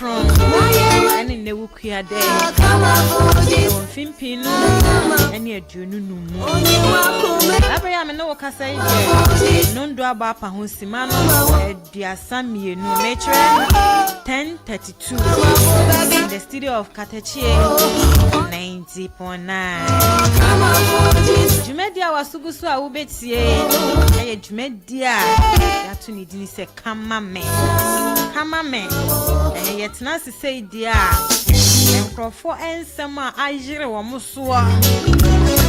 9 ɛne nnɛ wukua dɛ wɔ mfimfini no ɛne 25 mu. Saa bere a me ne wo kasa yi deɛ, nnondo abɔ apa ho sima no 32, mekyerɛ 10:32 in the studio of Katakyie 90.9. Dwumadi a wasogu so a wobɛtie ɛyɛ dwumadi a yɛato ne din sɛ Kama Me. Kama Me. Ɛyɛ yɛtena ase sɛ deɛ a nkurɔfoɔ nsɛm a ayere wɔn soɔ,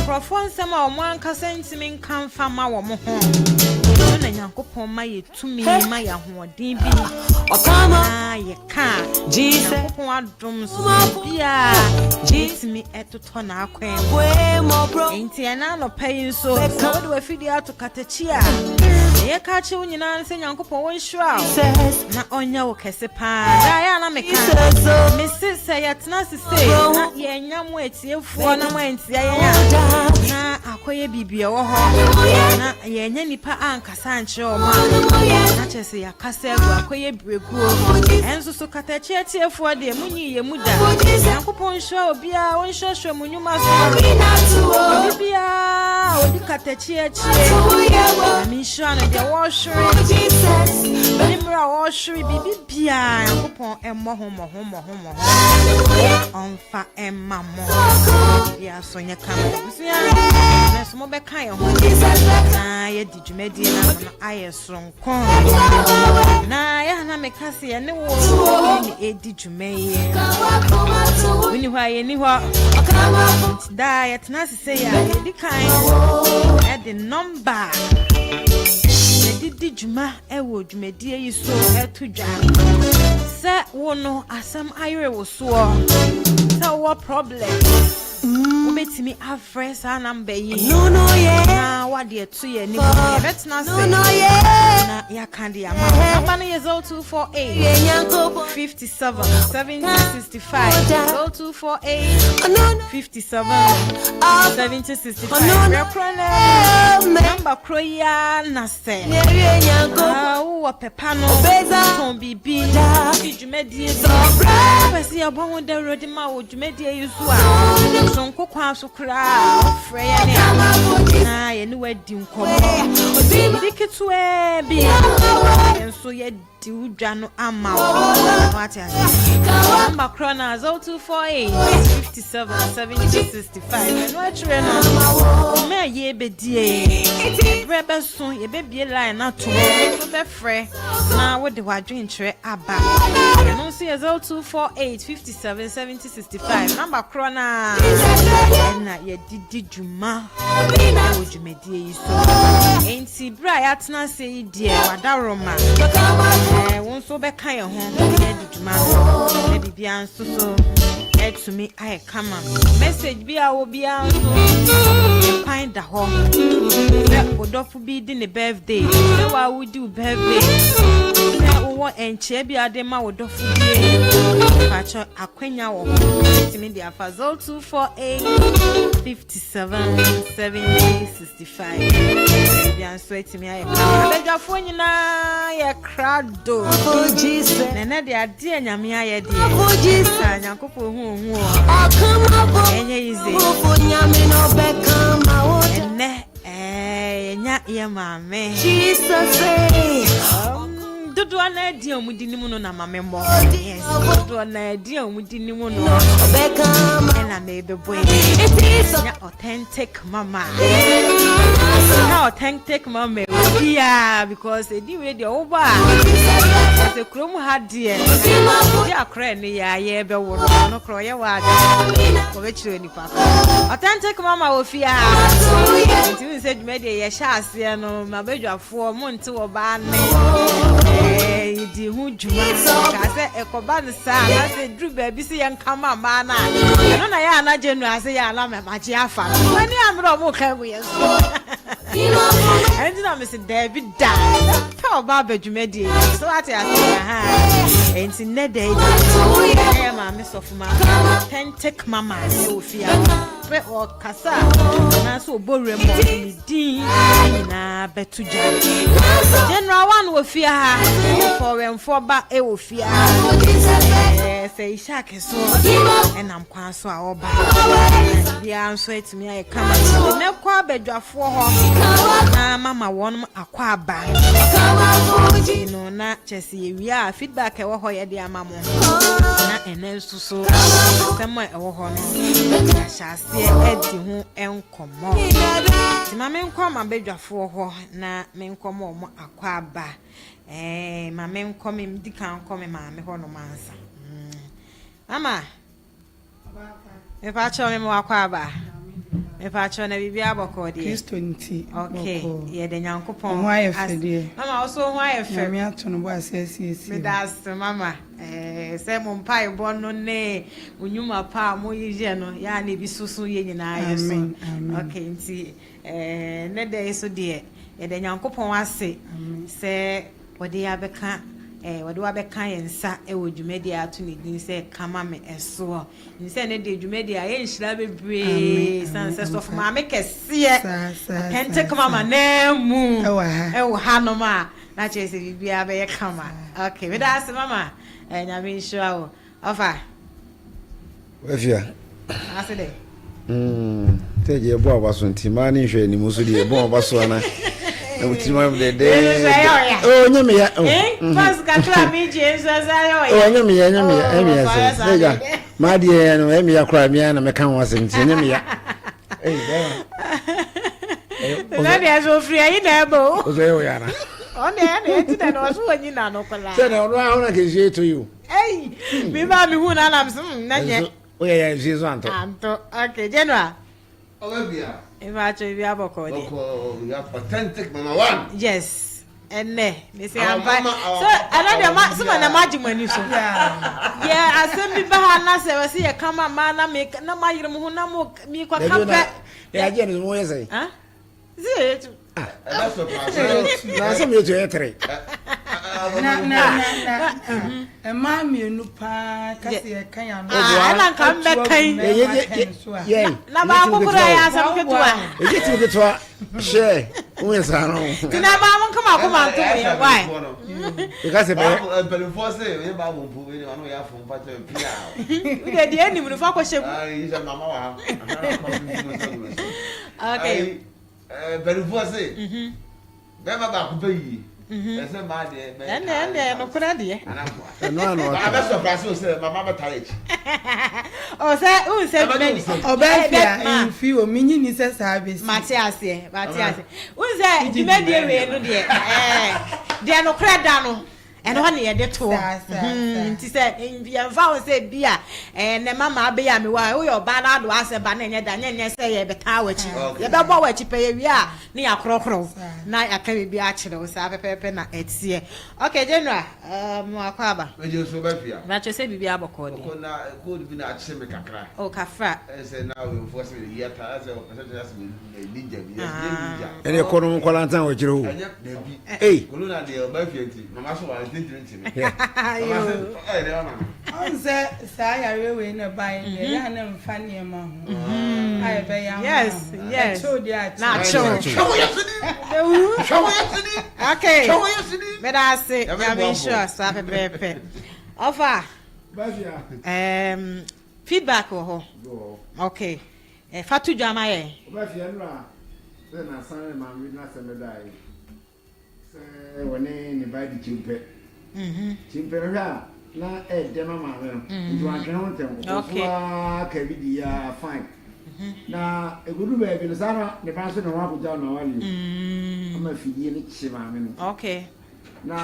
nkurɔfoɔ nsɛm a wɔn ankasa ntumi nka mfa ma wɔn ho no, na Nyankopɔn ma yɛ tumi, ma yɛ ahoɔden bi na yɛka a, Nyankopɔn adom so biara yɛtumi ɛtotɔ n'akwan mu. Enti ɛna anɔpa yi nso, sɛ wode w'afidie ato Katakyi a, ɛyɛ ka kyerɛ wo nyinaa sɛ Nyankopɔn wɔnhyira wo na ɔnyɛ wo kɛse paa. Daa yɛ a na meka, mese sɛ yɛtena ase sei na yɛnya mo atiefoɔ na mo antia yɛn a, na akɔyɛ biribi ɛwɔ hɔ, na yɛnya nipa ankasa ankyerɛ wɔn a, na kyerɛ sɛ yɛakasa agu, akɔyɛ berɛguo. Ɛnso so Katakyi atiefoɔ deɛ, monyi yɛ mu da. Nyankopɔn nhyira obiara, wɔnhyerɛhyerɛ mo nnwuma so. Obi biara a ɔdi Katakyi akyie, Nyame nhyira no. Deɛ wɔrehwere ne mmerɛ a wɔrehwere biribi biara, Nyankopɔn ɛmmɔ ho mmɔho mmɔho mmɔho, ɔmfa ɛmma mo biara so nyɛ kama. Abusua na nso mobɛka yɛn ho na yɛdi dwumadie no ano no ayɛ soronko. Na yɛa na meka sɛ yɛne wo ne ɛdi dwuma yi, woni hɔ a yɛni hɔ. Nti daa yɛtena ase sɛ yɛ a, yɛdi kan ɛde nɔmba a yɛde di dwuma ɛwɔ dwumadie yi so ɛto dwa, sɛ wo no asɛm ayere wo soɔ, sɛ wowɔ problem, wobɛtumi afrɛ saa namba yi na wade ɛto yɛ anim, yɛbɛtena ase na yɛaka de ama wo. Namba no yɛ 0248 57 70 65, 0248 57 70 65. Berɛ korɔ no, namba korɔ yi ara na sɛ wowɔ pɛpa no, tɔn biribi di dwumadie bi, wopɛ sɛ yɛbɔ ho dawuro de ma wo dwumadie yi so a, sonko kwan so koraa, wofrɛ yɛne a na yɛne wadi nkɔmmɔ biribi ketewaa bi, yɛn nso yɛdi wo dwa no ama wo. Wate ase? Namba korɔ no a 0248 57 70 65. Ɛno akyerɛ no, dwuma a yɛbɛdie, berɛ bɛso yɛbɛbie line no ato hɔ nso, bɛfrɛ na wode w'adwenkyerɛ aba. Ɛno nso yɛ 0248 57 70 65. Namba korɔ no a ɛna yɛde di dwuma wɔ dwumadie yi so. Enti berɛ a yɛatena ase yi deɛ, wadaroma wo nso wobɛka yɛn ho yɛde dwuma no na biribiara nso so ɛtumi ayɛ kama. Message bi a wɔ biara nso, kwan da hɔ sɛ wodɔfo bi di ne birthday, sɛ waa wodi wo birthday, sɛ wowɔ nkyea bi a de ma wo dɔfo bi, pakyɛ akwanya wɔ hɔ, tumi de afa 0248 57 70 65. Biribiara nso atumi ayɛ kama. Abadwafoɔ nyinaa yɛ krado na ɛnɛ de adeɛ Nyame ayɛ deɛ saa, Nyankopɔn hu ohu o, ɛnyɛ easy. Ɛnɛ yɛnya yɛ maame dodoɔ no adi a wɔdi ne mu no na maame mmɔ. Yes, dodoɔ no adi a wɔdi ne mu no ɛna mebɛbɔ yi. Nya authentic mama na authentic mama obiara, because ɛdi wei deɛ wobɔ a sɛ kurom ha deɛ di akorɛ ne yɛ a yɛbɛwo no no korɔ ɔyɛ wɔ ade wɔbɛkyerɛ nipa ko authentic mama wɔ fie ha. Nti wohu sɛ dwumadie yɛhyɛ aseɛ no, mabadwafoɔ monte wɔ baa ne yɛdi ho dwuma kaa sɛ ɛkɔba no saa na sɛ duru baabi sɛ yɛnka ma mmaa no a, ɛno na yɛ ana gye no ase yɛ ana mɛmagye afa no wani ammerɛ ɔmo ka gu yɛ so. Ɛno nti na mese daabi da, pɛ ɔba aba dwumadie so, ate ase ha. Ɛnti nnɛ da yi ɛyɛ maame sɔfo ma authentic mama ɛwɔ fie a pɛ ɔkasa anaasɛ ɔbɔ wura mu, ɔde ne din nyinaa bɛto dwa. General One wɔ fie ha, ɔwɛmfoɔ ba ɛwɔ fie ha. Pastor Ishak so ɛnam kwan so a ɔba. Biribiara nso atumi ayɛ kama. Mɛkɔ abadwafoɔ hɔ na mama wɔn akɔ aba. Nti no na kyerɛ sɛ yɛwie a feedback ɛwɔ hɔ yɛde ama mo. Na ɛnɛ nso so asɛm a ɛwɔ hɔ no yɛahyɛ aseɛ adi ho nkɔmmɔ. Nti ma menkɔ m'abadwafoɔ hɔ na menkɔma wɔn akɔ aba. Ɛɛ, ma menkɔ me di kan nkɔ me maame hɔ nom ansa. Mm. Mama, mepakyɛw me ma wakɔ aba. Mepakyɛw na biribi abɔkɔ deɛ. Kristo nti. Okay, yɛde Nyankopɔn. Ho ayɛ fɛ deɛ. Mama, wo so ho ayɛ fɛ. Nyame ato no bo ase asiesie. Meda ase mama. Ɛɛ, sɛ mo mpaebɔ no ne mo nnwuma pa a moyɛ no, yɛ a na ebi soso yɛ nyinaa yɛ so. Amen, amen. Okay, nti ɛɛ, ne da yi so deɛ, yɛda Nyankopɔn ase sɛ wɔde yɛ abɛka ɛɛ wɔde wabɛka yɛn nsa wɔ dwumadi a ato ne din sɛ Kama Me Ɛsoɔ. Nim sɛ ne deɛ dwumadi a ɛyɛ nhyira bebree san sɛ sɔfo maame kɛseɛ authentic mama naa mu ɛwɔ hanom a na kyerɛ sɛ biribiara bɛyɛ kama. Okay, meda ase mama. Ɛɛ Nyame nhyira wo. Ɔfa. Wafia. Ase dɛ. Sɛ deɛ ɛbɔ aba so nti maa ne nhwɛ anim so deɛ ɛbɔ aba so ana. Na mo tirim ayɛ dɛdɛɛ. Oh nyɛ me ya. Fas kakra mi gye nso ɛsɛ ayɛ ɔya. Oh nyɛ me ya nyɛ me ya ɛyɛ me ya sɛ. Sɛ gya maa deɛ no ɛyɛ me ya koraa mi ya na mɛka ho asɛm nti ɛnyɛ me ya. Ɛyi bɛrima. Sɛ deɛ sɛ ofiri ayi na ɛbɔ o. O sɛ ɛyɛ ɔya na. Ɔno deɛ ɛna ɛti na ɔso wɔ nyina no koraa. Sɛ na ɔno ahona kɛnsuo eto yi o. Ei, mi ma mi hu na nam so mm, na nyɛ. Woyɛ yɛ nsuo so antɔ. Antɔ. Okay, General. Ɔbɛ bia. Ifa acho ibi abɔkɔ de. Bɔkɔ, we have authentic mama one. Yes. Ɛnɛ, mesi ampa. So, ɛnɛ deɛ ma, so ma na ma gye mo ani so. Yɛ asɛm bi ba ha na sɛ wɔsi yɛ kama ma na me na ma yere mo ho na mo mi kɔ ka pɛ. Yɛ agye no mo yɛ sɛ. Ah? Sɛ yɛ tu. Na sɛ meyɛ tu ɛyɛ tere. Na na na na mmaa mmienu paa kasi yɛ kan ano. Ɛna nka mbɛka yi. Na baako kura yɛ asɛm ketewa. Ɛyɛ tiri ketewa hyɛ woyɛ saa no. Ti na baako nka baako ma nto mu yɛ why. Ɛka sɛ bɛyɛ. Mpanimfoɔ sɛ ɛyɛ baako mpo ɛyɛ ano yɛ afɔ mpa kyɛ pia. Wode deɛ anim no fa kɔhyɛ mu. Ayi sɛ mama wɔ ha. Okay. Mpanimfoɔ se bɛrima baako pɛ yie ɛsɛ mmaa deɛ bɛyɛ ɛnna ɛnna ɛyɛ nokorɛ deɛ. Ɛno ano ɔka. Bɛ sɔpra so sɛ mama bɛ tare akyi. Ɔ sɛ n sɛ dwumadi. Ɔbaa fi a nfi o mi nyi ni sɛ saa bɛ si. Mate aseɛ mate aseɛ n sɛ dwumadie wei no deɛ ɛɛ deɛ nokorɛ da no. Ɛno hɔ na yɛde toɔ. Nti sɛ yɛmfa ho sɛ bi a ɛnɛ mama abɛyɛ a mewɔ a woyɛ ɔbaa na ado asɛ ba na ɛnyɛ da nyɛ nyɛ sɛ yɛbɛtaa w'akyi. Yɛbɛbɔ w'akyi pɛ yɛwie a ne yɛakorɔkorɔ wo na yɛaka biribi akyerɛ wo saa pɛpɛɛpɛ na ɛteɛ. Okay General, um, akɔ aba. Megye nso bɛfia. Bɛkyɛ sɛ biribi abɔkɔɔ deɛ. Ɔkɔ na cold bi na akye me kakra. Oh kafra. Ɛsɛ na ɔyɛmfoɔ sɛ meyɛ ata sɛ ɔpɛ sɛ kyerɛ sɛ ninja bi yɛ ninja. Ɛne ɛkɔ no nkɔla ntan wɔ akyire hɔ. Ɛnyɛ dabi. Ei. Corona deɛ ɔba fie nti mama so wa ntintiri nti me. Mama se ɛyɛ dɛ ɔma me. Ɔn sɛ saa yareɛ wei na ɛbaeɛ deɛ ɛyɛ a na mfa nneɛma ho a ɛbɛyɛ ama Yes, ho. yes. Ɛkyew deɛ akyew. Na akyew. Hwɛ wo yɛ sini. Hwɛ wo yɛ sini. Okay. Hwɛ wo yɛ sini. Meda ase. Nyame nhyira saa pɛpɛɛpɛ. Ɔfa. Um, feedback wɔ hɔ. Okay. Eh, fa to dwa ma yɛn. Ɔbɛfie nnora sɛ n'asan ne maame bi n'asɛm bɛdae sɛ wɔne ne ba di kyimpɛ. Mhm. Kyimpɛ no hwɛ a na ɛɛdɛ ma maame no mhm. nti wantwene ho ntɛm ɔkɔ so ara ka bi di ya fine. Mhm. Na ekodu baabi no saa na ne ba nso ne ho akogya no awale o. Ama fidie no kye maame no. Okay. Na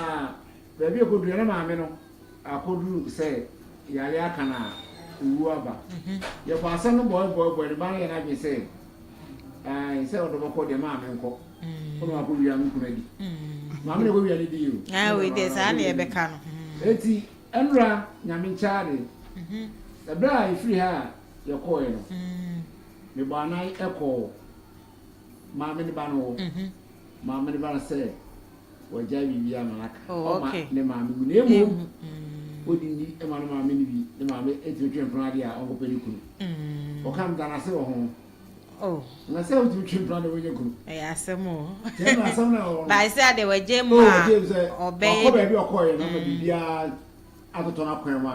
baabi ekodu na maame no Akɔduru sɛ yare aka no a, owuo aba. Yɛbɔ asɛm no bɔebɔebɔe, ne ba no yɛ n'adwene sɛ, Ae, sɛ ɔdɔ bɛkɔ deɛ, maame nkɔ. Wo na wakɔwia me kunu adi. Maame na ɛkɔwia no dii o. Ah, wei deɛ saa na yɛbɛka no. Enti, ɛnora Nyame nkyɛade, ɛberɛ a yɛfiri ha a yɛkɔeɛ no, mebɔɔ anan kɔɔ maame ne ba no hɔ. Maame ne ba no sɛ, Wagyae biribiara ma no aka. Oh, Ɔma okay. ne maame wu na mmom odi nni ma ne maame no bi. Ne maame tumi twe mpena adeɛ a ɔnkɔpɛ ne kunu. Ɔka no da no ase wɔ ho. Oh. Na sɛ wotumi twe mpena deɛ wonyɛ kunu. Ɛyɛ asɛm o. Kyɛ na asɛm na ɛwɔ no. Bae sɛ adeɛ wagyae mu Oh, a wagyae mu sɛ ɔbɛyɛ. wakɔ baabi a ɔkɔeɛ no ama biribiara. atotɔ n'akwan mu a,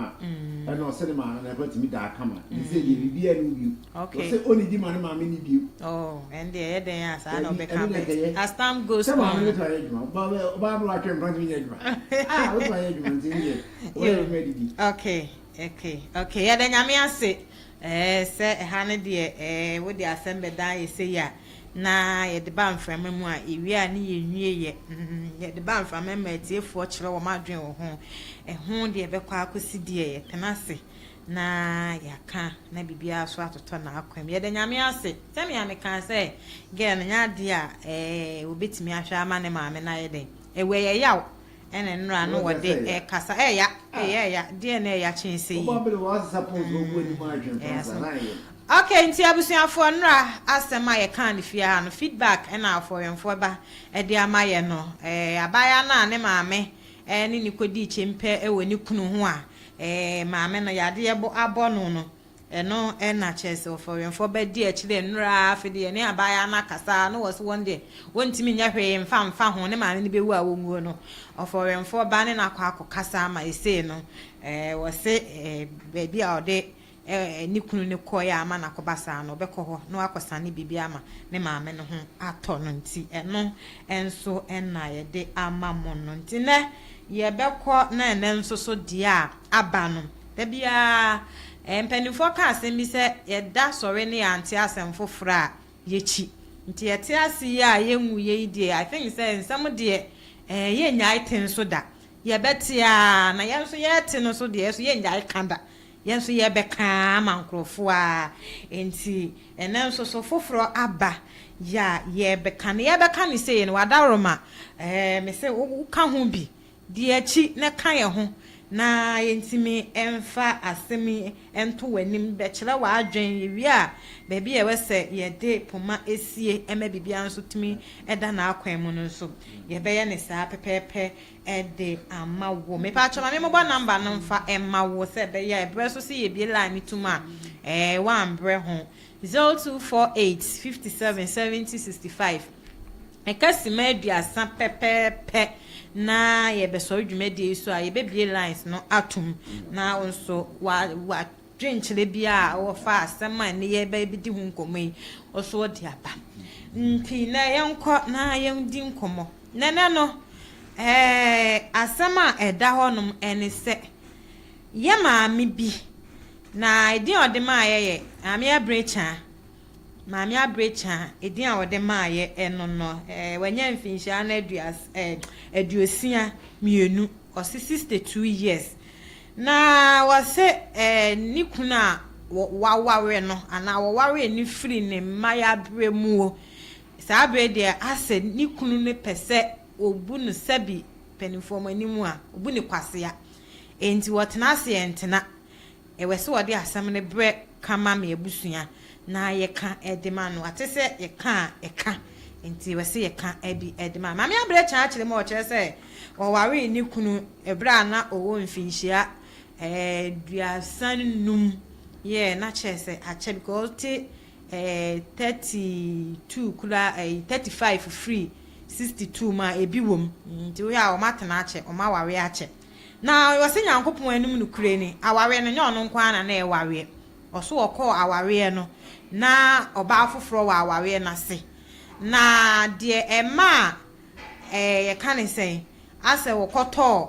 ɛna ɔsɛ ne maame no ɛkɔ tumi daa kama. Ne sɛ deɛ biribiara ne wo bio. Ɔsɛ ɔnidi ma ne maame ne bio. Oh, ɛnde ɛyɛ dɛn a saa na Dabi, ɔbɛka ɛno deɛ but kɛyɛ. as time goes Sɛ maame on. no bɛtumi ayɛ adwuma. Ɔbaa bɛ ɔbaa bɛ watwe mpena tumi nyɛ adwuma. Ah, wotumi ayɛ adwuma nti deɛ wɔyɛ Yo. adwuma adidi. Okay. Yɛda Nyame ase eh, sɛ ɛha no deɛ eh, wode asɛm bɛdan yɛ sei a na yɛde ba mframa mu a yɛwie a ne yɛnwie yɛ. Yɛde ba mframa mu a atiefoɔ kyerɛ wɔn adwene wɔ ho. Ɛho deɛ ɛbɛkɔ akɔsi deɛ yɛtena ase na yɛaka na biribiara so atotɔ n'akwan mu. Yɛda Nyame ase. Sɛnea mekaa sɛ girl no nyɛ adeɛ a eh, wɔbɛtumi ahwɛ ama ne maame no ayɛ dɛn. Ɛwɔ ɛyɛ yaw ɛna nnora no Wɔde wɔde sɛ ɛya. ɛkasa ɛya ɛyɛ ɛya deɛ na ɛya kyɛn sɛ yi. Ɔbaa bɛ de wɔasesa pons wɔgu anim atwe Ɛyɛ mpena sa asɛm. na ayɛ. Okay, nti abusuafoɔ, nnora asɛm a yɛkaa no fie ha no, feedback ɛna afɔwɛmfoɔ ba ɛde ama yɛ no, abaayewa no a ne maame ɛne ne kɔdii kyempɛ ɛwɔ ne kunu ho a maame no yadeɛ bo abɔ no no, ɛno ɛna kyerɛ sɛ ɔfɔwɛmfoɔ bɛdi akyire nnora. Afei deɛ ne abaayewa no akasa no wɔ so, wɔn deɛ wɔntumi nyɛ hwee mfa mfa ho ne maame no bɛwu a wɔnwuo no, ɔfɔwɛmfoɔ ba ne no akɔ akɔkasa ama esei no wɔse baabi a ɔde ne kunu no kɔeɛ a ama no akɔba saa no, ɔbɛkɔ hɔ na wakɔsane biribi ama ne maame no ho atɔ no. Nti ɛno nso ɛna yɛde ama mo no. Nti nɛ yɛbɛkɔ na ɛnɛ nso so deɛ a aba no, da biara mpanimfoɔ ka asɛm bi sɛ yɛda sɔre ne yɛante asɛm foforɔ a yɛkyi. Nti yɛte ase yi a yɛnwu yɛ yi deɛ, I think sɛ nsɛm deɛ yɛnnyae te nso da, yɛbɛte a na yɛn nso yɛte no so deɛ, yɛn nso yɛnnyae ka da, yɛn nso yɛbɛka ama nkurɔfoɔ a. Nti ɛnɛ nso so foforɔ aba yɛ a yɛbɛka no, yɛbɛka no sei no wadaworoma me sɛ woka ho bi di akyi na ka yɛn ho na yɛntumi mfa asɛm yi nto w'anim, bɛkyerɛ w'adwen. Yɛwie a, baabi a ɛwɔ sɛ yɛde poma esie ɛma biribiara nso tumi ɛda n'akwan mu no nso, yɛbɛyɛ ne saa pɛpɛɛpɛ ɛde ama wo. Mepatwɛ ma memobɔ number no mfa ɛma wo sɛ ɛbɛyɛ a ɛberɛ so sɛ yɛbie line no tum a wambrɛ ho. 0248 57 70 65. Ɛka sima 30 pɛpɛɛpɛ na yɛbɛsɔre dwumadie yi so a yɛbɛbie lines no atom na wo nso wa wa dwenkyerɛ bi a wɔfa asɛm a ne yɛbɛdi ho nkɔmmɔ yi ɔso wɔde aba. Nti na yɛnkɔ na yɛndi nkɔmmɔ nɛnɛ no. Asɛm a ɛda hɔnom ɛne sɛ yɛ maame bi na edin a ɔde maa yɛ yɛ Maame Abirekyaa. Maame Abirekyaa edin a ɔde maa yɛ ɛno no, wanya mfinhyia no aduas 62, ɔse 62 years, na wɔse ne kunu a waware no anaa wɔwaree no firi ne mmayeaberɛ mu saa berɛ deɛ, asɛ ne kunu no pɛ sɛ obu no sɛbi mpanimfoɔ mo anim a obu ne kwasea, enti wɔtena ase yɛntena. Ɛwɔ sɛ wɔde asɛm no brɛ kama me abusua na yɛka de ma no ate sɛ yɛka a ɛka, nti ɛwɔ sɛ yɛka bi de ma Maame Abirekyaa. Kyerɛ mu a ɔkyerɛ sɛ ɔwaree ne kunu ɛberɛ a na ɔwɔ mfinhyia 35 yɛ, na kyerɛ sɛ akyɛ because te 32 kura 35 firi 62 mu a ebi wɔ mu. Nti woyɛ a wɔn atena akyɛ, wɔn aware akyɛ. Na wɔsɛ Nyankopɔn anim no kure ni awareɛ no nyɛ ɔno nko ara na na ɛwareɛ. Ɔso ɔkɔɔ awareɛ no na ɔbaa foforɔ wɔ awareɛ n'ase, na deɛ ɛma a yɛka ne sɛn asɛ wɔkɔtɔɔ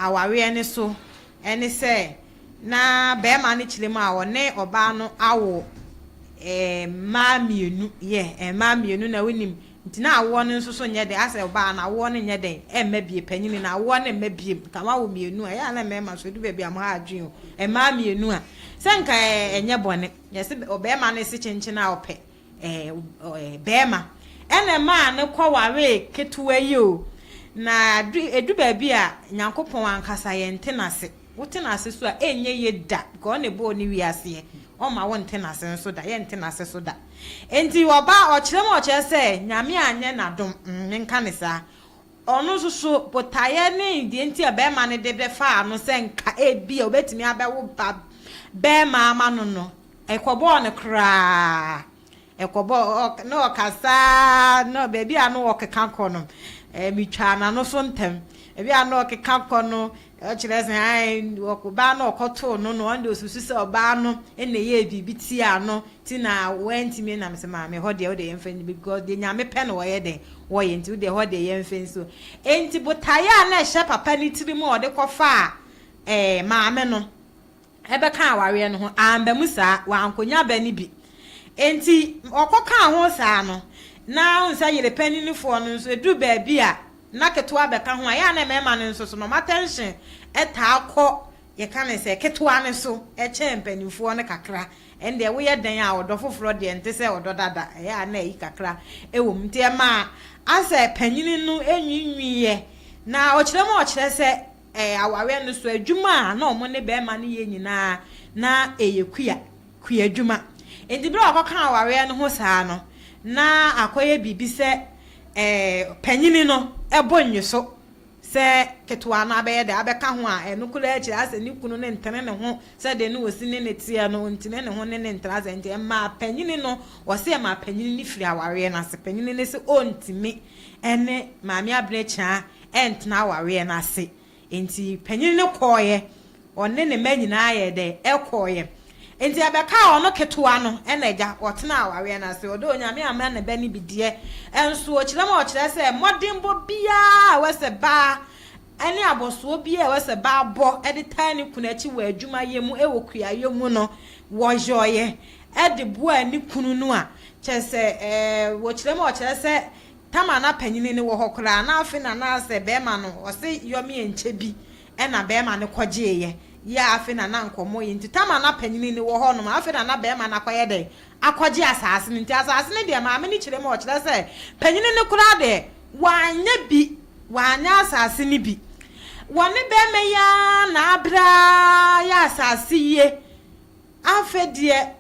awareɛ no so ɛne sɛ na bɛrima no kyerɛ mu a ɔne ɔbaa no awo mmaa mmienu, yɛ mmaa mmienu. Na wonim nti na awoɔ no nso so nyɛ den, asɛ ɔbaa no awoɔ no nyɛ den ɛmma bie panyini na awoɔ no mma biem. Nka wawo mmienu a ɛyɛ a na mmarima so edu baabi a mo ha adwene o, mmaa mmienu a sɛ nka ɛnyɛ bɔne. Yɛsɛ ɔbɛrima no si kyenkyen a ɔpɛ bɛrima ɛna mmaa no kɔ waree ketewa yi o. Na edu baabi a Nyankopɔn ankasa yɛn nte n'ase, wote n'ase so a ɛnyɛ yie da because ɔne bɔɔ ne wiaseɛ, ɔma wo nte n'ase nso da, yɛnte n'ase so da. Nti ɔba ɔkyerɛ mu, ɔkyerɛ sɛ Nyame anyɛ n'adom, menka ne saa. Ɔno nso so botaeɛ ne deɛ nti a bɛrima no de bɛfaa no sɛ nka ebi a obetumi abɛwo ba bɛrima ama no no, ɛkɔbɔɔ no koraa, ɛkɔbɔ na ɔkasa na baabi a no ɔkeka kɔ no, metwaa n'ano so ntɛm. Ebi a na ɔkeka kɔ no, ɔkyerɛ sɛ ae, ɔbaa no ɔkɔtoo no no, ɔno deɛ ɔsusu sɛ ɔbaa no na ɛyɛɛ biribi tiaa no nti na wantumi. Nam sɛ maame, hɔ deɛ wode yɛmfa nni, because deɛ Nyame pɛ na wɔyɛ dɛn wɔyɛ, nti wodeɛ hɔ deɛ yɛmfa nsi hɔ. Enti botaeɛ a na ɛhyɛ papa no tiri mu a ɔde kɔfaa ɛɛ maame no ɛbɛka awareɛ no ho amba mu saa, wankɔnya ba no bi. Enti ɔkɔkaa ho saa no, na wohu sɛ yere paninifoɔ no nso ɛduru baabi a na ketewa bɛka ho a, ɛyɛ a na mmarima no nso so no, wɔn attention taa kɔ, yɛka no sɛ, ketewa no so kyɛn mpanimfoɔ no kakra. Ɛndeɛ woyɛ dɛn a, ɔdɔ foforɔ deɛ nte sɛ ɔdɔ dada, ɛyɛ a na ayi kakra wɔ mu. Nti ɛmaa asɛ panyini no nwiinwiiɛ, na ɔkyerɛ mu a ɔkyerɛ sɛ awareɛ no so adwuma a na wɔn ne barima no yɛ nyinaa na ɛyɛ kua, kuadwuma. Nti berɛ a ɔkɔkaa awareɛ no ho saa no, na akɔyɛ biribi sɛ Panyin no bɔ nnyeso sɛ ketewa no abɛyɛ dɛ abɛka ho a, ɛno koraa akyiri asɛ ne kunu no ntene ne ho sɛdeɛ ne ɔsi ne no teɛ no, ɔntene ne ho ne no ntra ase. Nti ɛmaa panyin no, wɔse ɛmaa panyin no firi awareɛ no ase. Panyin no se ɔntumi ne Maame Abena Kyaa ntena awareɛ no ase. Enti panyin no kɔeɛ, ɔne ne mma nyinaa yɛɛ dɛn? Ɛkɔeɛ. Enti ɛbɛkaa ɔno ketewa no na agya, ɔtenaa awareɛ no ase. Ɔdɔ Onyame amma ne ba no bi deɛ, nso ɔkyerɛ ma ɔkyerɛ sɛ mmɔdenbɔ biara a ɛwɔ sɛ baa ne abɔsoɔ biara a ɛwɔ sɛ baa bɔ de taa ne kunu akyi wɔ adwumayɛ mu wɔ kuayɔ mu no, wɔyɔeɛ de boaa ne kunu no a, kyerɛ sɛ, wɔkyerɛ ma ɔkyerɛ sɛ Tamar na panyini no wɔ hɔ koraa na afe na na sɛ bɛɛma no ɔse yɔme ɛnkyɛ bi ɛna bɛɛma no kɔgyeeyɛ yɛ afe na na nkɔmɔ yɛ nti Tamar na panyini no wɔ hɔ nom afe na na bɛɛma no akɔyɛ dɛn akɔgye asaase no nti asaase no deɛ maame no kyerɛ mu ɔkyerɛ sɛ panyini no koraa deɛ wanyɛ bi wanyɛ asaase no bi wɔne bɛɛma yi ara na abrɛ ara yɛ asaase yie afe deɛ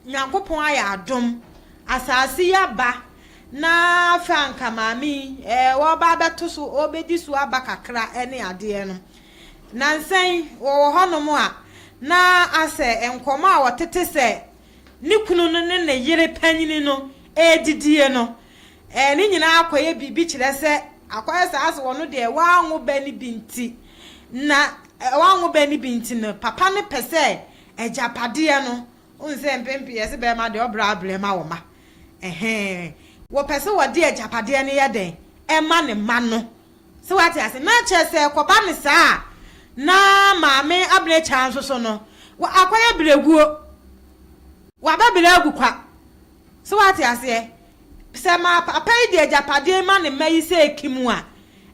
Nyankopɔn ayɛ adom, asaase yi aba, na afei anka maame yi, ɛɛ, ɔreba abɛto so, ɔrebɛdi so aba kakra ne adeɛ no. Nansa yi, wɔwɔ hɔnom a, na asɛ nkɔmmɔ a wɔtete sɛ ne kunu no ne ne yere panyini no redidie no, ɛɛ, ne nyinaa akɔyɛ biribi kyerɛ sɛ, akɔyɛ saa sɛ ɔno deɛ wanwo ba no bi nti, na wanwo ba no bi nti no, papa no pɛ sɛ Agyapadeɛ no, wohu sɛ mpɛn pii yɛse bɛrima deɛ ɔbrɛ abrɛ ma wo mma. Ɛhɛn. Wɔpɛ sɛ wɔde agyapadeɛ no yɛ dɛn? Ɛma ne mma no. So wate ase? Na kyerɛ sɛ ɛkɔba no saa a, na maame Abena Kyaa nso so no, akɔyɛ berɛguo. Wabɛbrɛ agu kwa. So wate aseɛ? Sɛ ma papa yi de agyapadeɛ ma ne mma yi sɛ ekim a,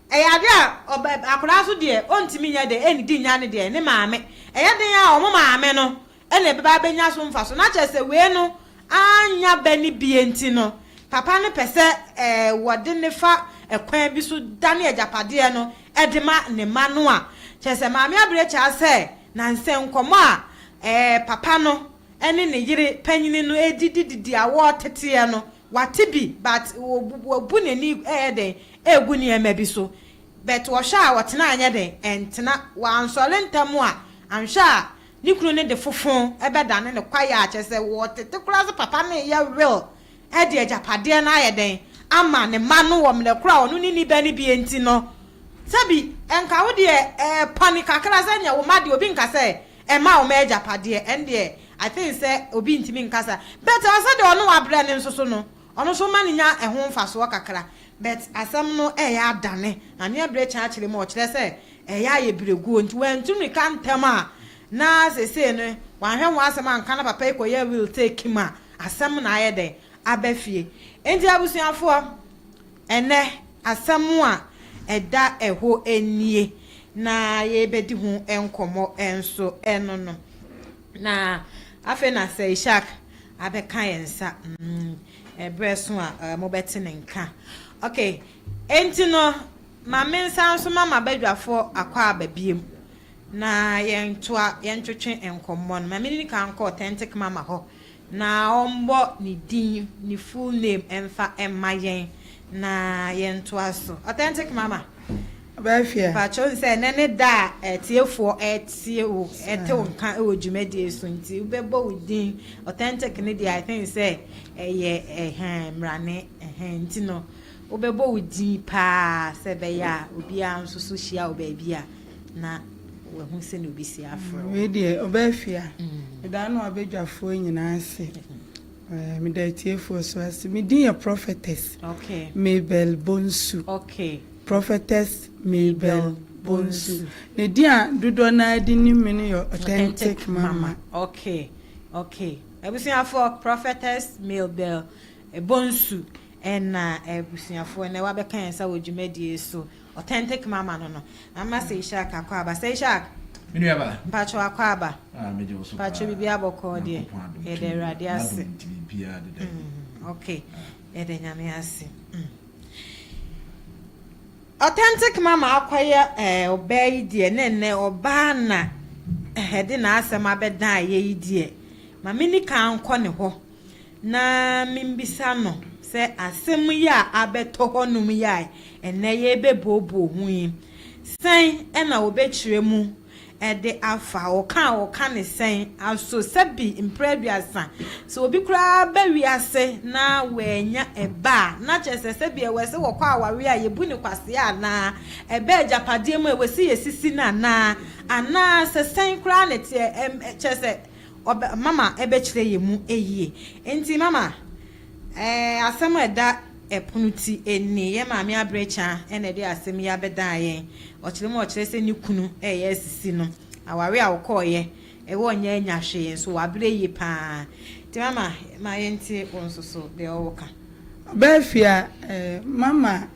ɛyɛ adeɛ a ɔba, akwadaa nso deɛ ɔntumi nyɛ dɛ ɛnnidi nnya ne deɛ, ne maame. Ɛyɛ den a wɔn maame no na ɛbɛba abɛnya so mfaso. Na kyerɛ sɛ wei no annya ba no bie nti no, papa no pɛ sɛ ɛɛ wɔde no fa ɛkwan bi so dane agyapadeɛ no de ma ne mma no a, kyerɛ sɛ Maame Abirekyɛ sɛ nansɛ nkɔmmɔ a ɛɛ papa no ne ne yere panyini no redidi didi a wɔreteteɛ no wate bi but wabu n'ani ɛyɛ dɛn ɛregu nneɛma bi so but ɔhwɛ a ɔtena anyɛ dɛn ɛntena wansɔre ntɛm a anhwɛ a ne kunu no de fofo ɛbɛdane no kwaeɛ a kyerɛ sɛ wɔtete koraa sɛ papa no reyɛ will de agyapadeɛ no ayɛ dɛn ama ne mma no wɔ mmerɛ korɔ a ɔno ne nni ba no bie nti no, sɛbi nka wo deɛ ɛɛ pɔne kakra sɛ neɛ wo mma deɛ obi nka sɛ ɛma wo mma agyapadeɛ, ɛndeɛ I think sɛ obi ntumi nka saa, but ɔsɛ deɛ ɔno wabrɛ no nso so no ɔno nso ma no nya ɛho mfasoɔ kakra, but asɛm no ɛɛyɛ adane, Maame Abrɛ kyan akyerɛ mu a ɔkyerɛ sɛ ɛɛyɛ ayɛ berɛguo nti wantu mmirika ntɛm a na seesei no wanhwɛ ho asɛm anka na papa yi kɔyɛ will take him a Asɛm na ayɛ dɛn aba fie. Enti abusuafoɔ, ɛnnɛ asɛm a ɛda ɛhɔ nie na yɛrebɛdi ho nkɔmmɔ nso ɛno no. Na afei na Sir Ishak abɛka yɛn nsa, ɛberɛ so a mobɛte ne nka. Ok, enti no ma me nsa nso ma m'abadwafoɔ akɔ aba biom na yɛntoa yɛntwetwe nkɔmmɔ no. Ma menni kan nkɔ Authentic Mama hɔ Na ɔmbɔ ne din, ne full name mfa mma yɛn na yɛntoa so. Authentic Mama. Ɔbɛɛfia. Mpakyɛw wohu sɛ ɛnɛ ne da a atiefoɔ ɛretie wo, ɛte wo nka wɔ dwumadie so nti wobɛbɔ wo din. Authentic no deɛ I think sɛ ɛyɛ ɛhɛn mmerane ɛhɛn nti no. Wobɛbɔ wo din paa sɛ ɛbɛyɛ a obiara nso so hyia wo baabi a na wahu sɛnea obi si afrɛ wo. Wei deɛ ɔbaa fie a, meda ano abadwafoɔ nyinaa ase. Meda atiefoɔ so ase. Me din yɛ Prophetess Mabel Bonsu. Prophetess Mabel Bonsu. Ne din a dodoɔ no ara de nim me no yɛ Authentic Mama. Okay. Abusuafoɔ, Prophetess Mabel Bonsu ɛna abusuafoɔ ɛnɛ wabɛka yɛn nsa wɔ dwumadie so. Authentic Mama no. Mama sɛ Ishak akɔ aba. Sɛ Ishak. Me nua ba. Mpacho akɔ aba. Ah, megye wo so paa. Mpacho bibi abɔkɔ deɛ. Nyankopɔn adom. Yɛda Awurade ase. N'adom nti biribiara deda yie. Okay. Yɛda Nyame ase. Authentic Mama akɔyɛ ɔbaa yi deɛ ne nnɛ ɔbaa na ɛde n'asɛm abɛdan ayɛ yi deɛ. Ma me ni kan nkɔ ne hɔ na membisa no sɛ asɛm yi a abɛtɔ hɔnom yi a ɛnnɛ yɛbɛbooboo ho yi, sɛn ɛna wɔbɛkyerɛ mu ɛde afa ɔka a ɔka ne sɛn aso sɛbi mprɛ 30 sɛ obi koraa ba wiase na wɔanya ɛba a na kyerɛ sɛ sɛbi ɛwɔ sɛ wɔkɔ aware a yɛbu ne kwasea anaa ɛbɛ agyapadeɛ mu a ɛwɔ sɛ yɛsisi no anaa sɛ sɛn koraa ne teɛ ɛm kyerɛ sɛ ɔbɛ mama ɛbɛkyerɛ yɛ mu ɛyie. Nti mama asɛm a ɛda ɛpono ti ɛni yɛ maame Abirekya ɛna ɛde asɛm yi abɛdan yɛn. Ɔkyerɛ mu ɔkyerɛ sɛ ne kunu ɛyɛ asisi no aware a ɔkɔɔyɛ ɛwɔ nyɛ anya hwee nso wabrɛ yie paa. Nti mama ma yɛntie wo nso so deɛ ɔwɔ ka. Ɔbaa fie a Mama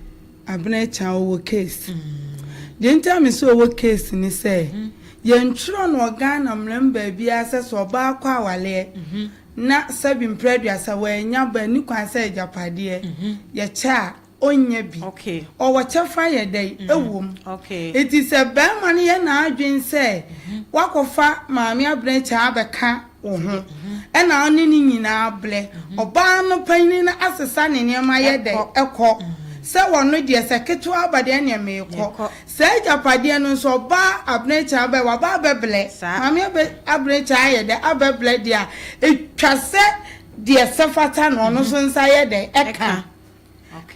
Abirekya ɔwɔ case. Deɛ nti a me sɛ ɔwɔ case ne sɛ yɛntwerɛ no wɔ Ghana mmara mu baabiara sɛ ɔbaa kɔ awaleɛ na sɛbi mprɛ 30 wɔanya ba ni kwan sɛ agyapadeɛ yɛkyɛ a ɔnyɛ bi. Ɔwɔ kyɛfa yɛ dɛ ɛwɔ mu. Eti sɛ bɛrima no yɛ n'adwen sɛ wakɔfa maame Abirekya abɛka wo ho ɛna ɔne ne nyinaa blɛ ɔbaa no panyin no asesa ne nneɛma yɛ dɛ ɛkɔ sɛ wɔno deɛ sɛ ketewa aba deɛ neɛ meekɔ saa agyapadeɛ no nso ɔbaa Abirekya abɛ waba abɛblɛ maame Abirekya ayɛ dɛ abɛblɛ deɛ a etwa sɛ deɛ sɛ fata no ɔno nso nsa yɛ dɛ ɛka.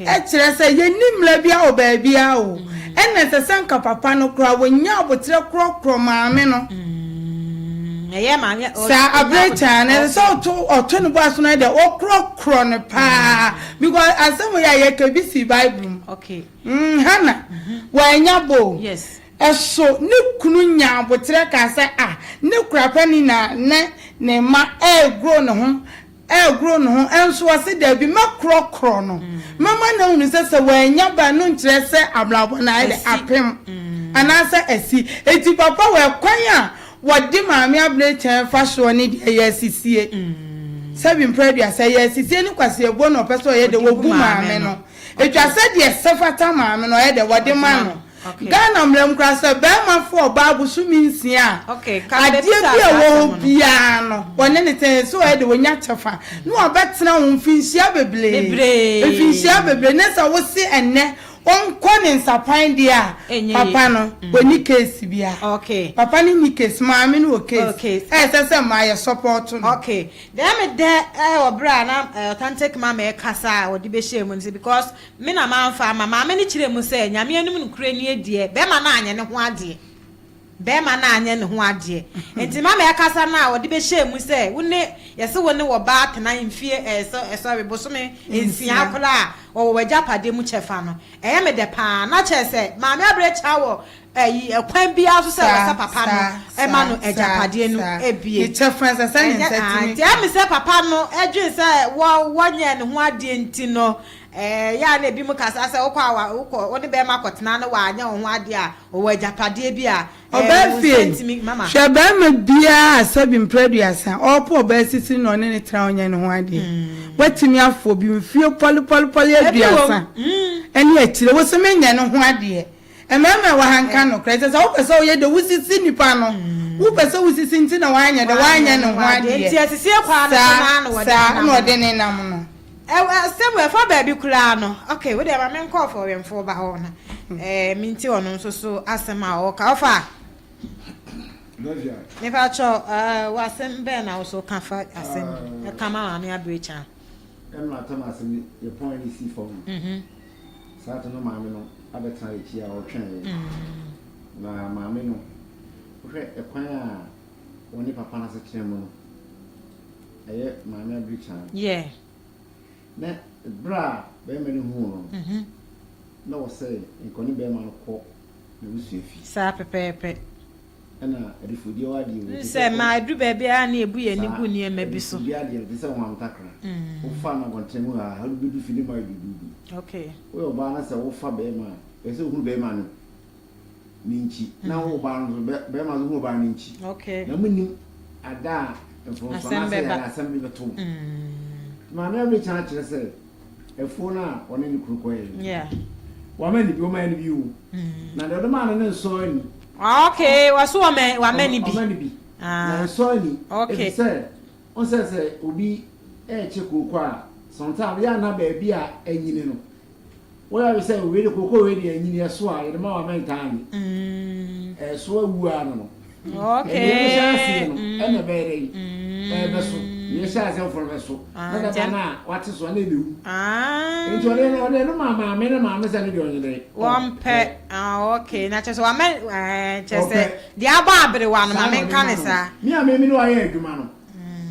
Ɛkyerɛ sɛ yɛnni mmara bi wɔ baabiara o. Ɛna ɛsɛ sɛ nka papa no koraa wɔnya aboterɛ korɔkorɔ maame no. Saa Abirekya no ɛsɛ sɛ ɔto ne bo aso no deɛ ɔkorɔkorɔ no paa because asɛm yɛ a yɛka bi si Bible mu. Hannah wɔanya bo. Ɛso ne kunu nya aboterɛ kaa sɛ ah ne korapɛ na ne mma ɛregoro ne ho ɛregoro ne ho nso ɔse daabi mɛkorɔkorɔ no mɛma no ahunu sɛ wɔanya ba no nkyerɛ sɛ abrabɔ no ayɛ dɛ apem anaasɛ asi. Eti papa wɔ ɛkwan a wɔde maame Abirekya fa soɔ ne deɛ ɛyɛ asisie. Sɛbi mprɛ 30 ɛyɛ asisie ne kwaseɛbuo na ɔpɛ sɛ ɔyɛ dɛ wɔbu maame no. Etwa sɛ deɛ sɛ fata maame no ɔyɛ dɛ wɔde ma no. Ghana mmara mu koraa sɛ bɛrima fo ɔbaa bosome 6 a adeɛ bi a ɛwɔ hɔ biara no wɔne ne tɛn sɛ ɔyɛ de wɔnya kyɛfa na wɔbɛtena ho mfinhyia bebree mfinhyia bebree ne sɛ wose ɛnnɛ ɔnkɔ ne nsapan deɛ a papa no wɔni case bia papa no ni case maame no wɔ case ɛsɛ sɛ mmaa yɛ support no. Okay deɛ me dɛ ɛwɔ berɛ a na Authentic Mama ɛkasa a wɔde bɛhyɛ mu no sɛ because me na mamfa ama maame no kyerɛ mu sɛ Nyame anim nokorɛ nie deɛ bɛrima no anyɛ ne ho adeɛ. Bɛrima no anyɛ ne ho adeɛ. Nti mama ɛkasa no a wɔde bɛhyɛ mu sɛ wo ne yɛsɛ wo ne wɔ baa tena mfie ɛsɔre bosome 6 koraa a wɔwɔ w'agyapadeɛ mu kyɛfa no ɛyɛ me dɛ paa na kyerɛ sɛ maame Abirekya wɔ ɛyi ɛkwan biara so sɛ wɔsɛ papa no ɛma no agyapadeɛ no ebie. Nti ɛmi sɛ papa no ɛdwen sɛ wɔnyɛ ne ho adeɛ nti no ya na ebi mu kasa sɛ wokɔ awa wokɔ wo ne bɛrima kɔtena no wanyɛ wo ho adeɛ a ɔwɔ agyapadeɛ bi a ɔbaa fie hwɛ bɛrima biara sɛbi mprɛ 30 ɔpɔ ɔbaa sisi na ɔne ne tena ɔnyɛ ne ho adeɛ watumi afɔ bi mfie pɔlepɔlepɔle 30 ɛne akyire wo sɛ menyɛ ne ho adeɛ mmarima wɔ ha nka nokorɛ sɛ sɛ wopɛ sɛ woyɛ de wosisi nipa no wopɛ sɛ wosisi nti na wanyɛ de wanyɛ ne ho adeɛ saa na ɔde ne nam no. Sɛ ɛfa baabi koraa no okay wo deɛ ma menkɔ ɔfɔwɛmfoɔ ba hɔ na menti ɔno nso so asɛm a ɔka ɔfa mefa kyɛ w'asɛm bɛn na wo so ka fa asɛm ɛka ma maame Abirekya. Ɛna atam asɛm yɛ pɔn ne si fam. Saa te no maame no abɛtena akyi a ɔretwɛn yɛn. Na maame no, wohwɛ ɛkwan a wɔne papa no asetena mu no, ɛyɛ maame abirikyan. Yeah. Na berɛ a barima no huu no no, na ɔsɛ nka ɔne barima no kɔ n'abusua fi. Saa pɛpɛɛpɛ. Ɛna adifudie wɔ adeɛ wei. Sɛ ma aduru baabi a na ebu yɛn ani gu nneɛma bi so. Saa, adifudie adeɛ no te sɛ wɔn ntakra. Wofa no abɔntene mu ha, wode bɛdu fi ne mu ayɛ duduudu. Okay. Woyɛ ɔbaa na sɛ wofa barima a, ɛsɛ sɛ wohunu barima no ne nkyi. Na wo ɔbaa no nso, barima nso hunu ɔbaa no nkyi. Okay. Na monim ada a mfomsoɔ anaasɛ yɛde asɛm bi bɛto mo. Maame Abirikyan kyerɛ sɛ afuo no a ɔne ne kunu kɔeɛ no, wama no bi, ɔmaa no bi o. Na deɛ ɔde maa no no nsɔ ani. Ah, okay, wɔso wɔma wama no bi. Ɔma no bi. Na nsɔ ani. Okay. Ɛfiri sɛ, ɔn sɛ sɛ obi ɛrekye kooko a, sometimes yɛ ana baabi a anyini no, wɔyɛ awe sɛ wei de kooko wei de anyini ɛso a yɛde ma wa mɛntaa nye. Ɛso awu ara no no. Okay. Ɛdeɛ ɛbɛhyɛ aseɛ no, ɛna ɛbɛyɛ dɛ yi. Ɛbɛso. Deɛ ɛhyɛ aseɛ foforɔ no bɛso. Na dada no a wate so a na ɛbɛwu. Nti ɔde no ɔde no maa maame no maame sɛ ne deɛ ɔnyɛ dɛ. Wɔmpɛ. Ah, okay. Na kyerɛ sɛ wama ɛɛ kyerɛ sɛ deɛ abɔ aberewa no maame nka ne saa. Me a me ne wayɛ adwuma no.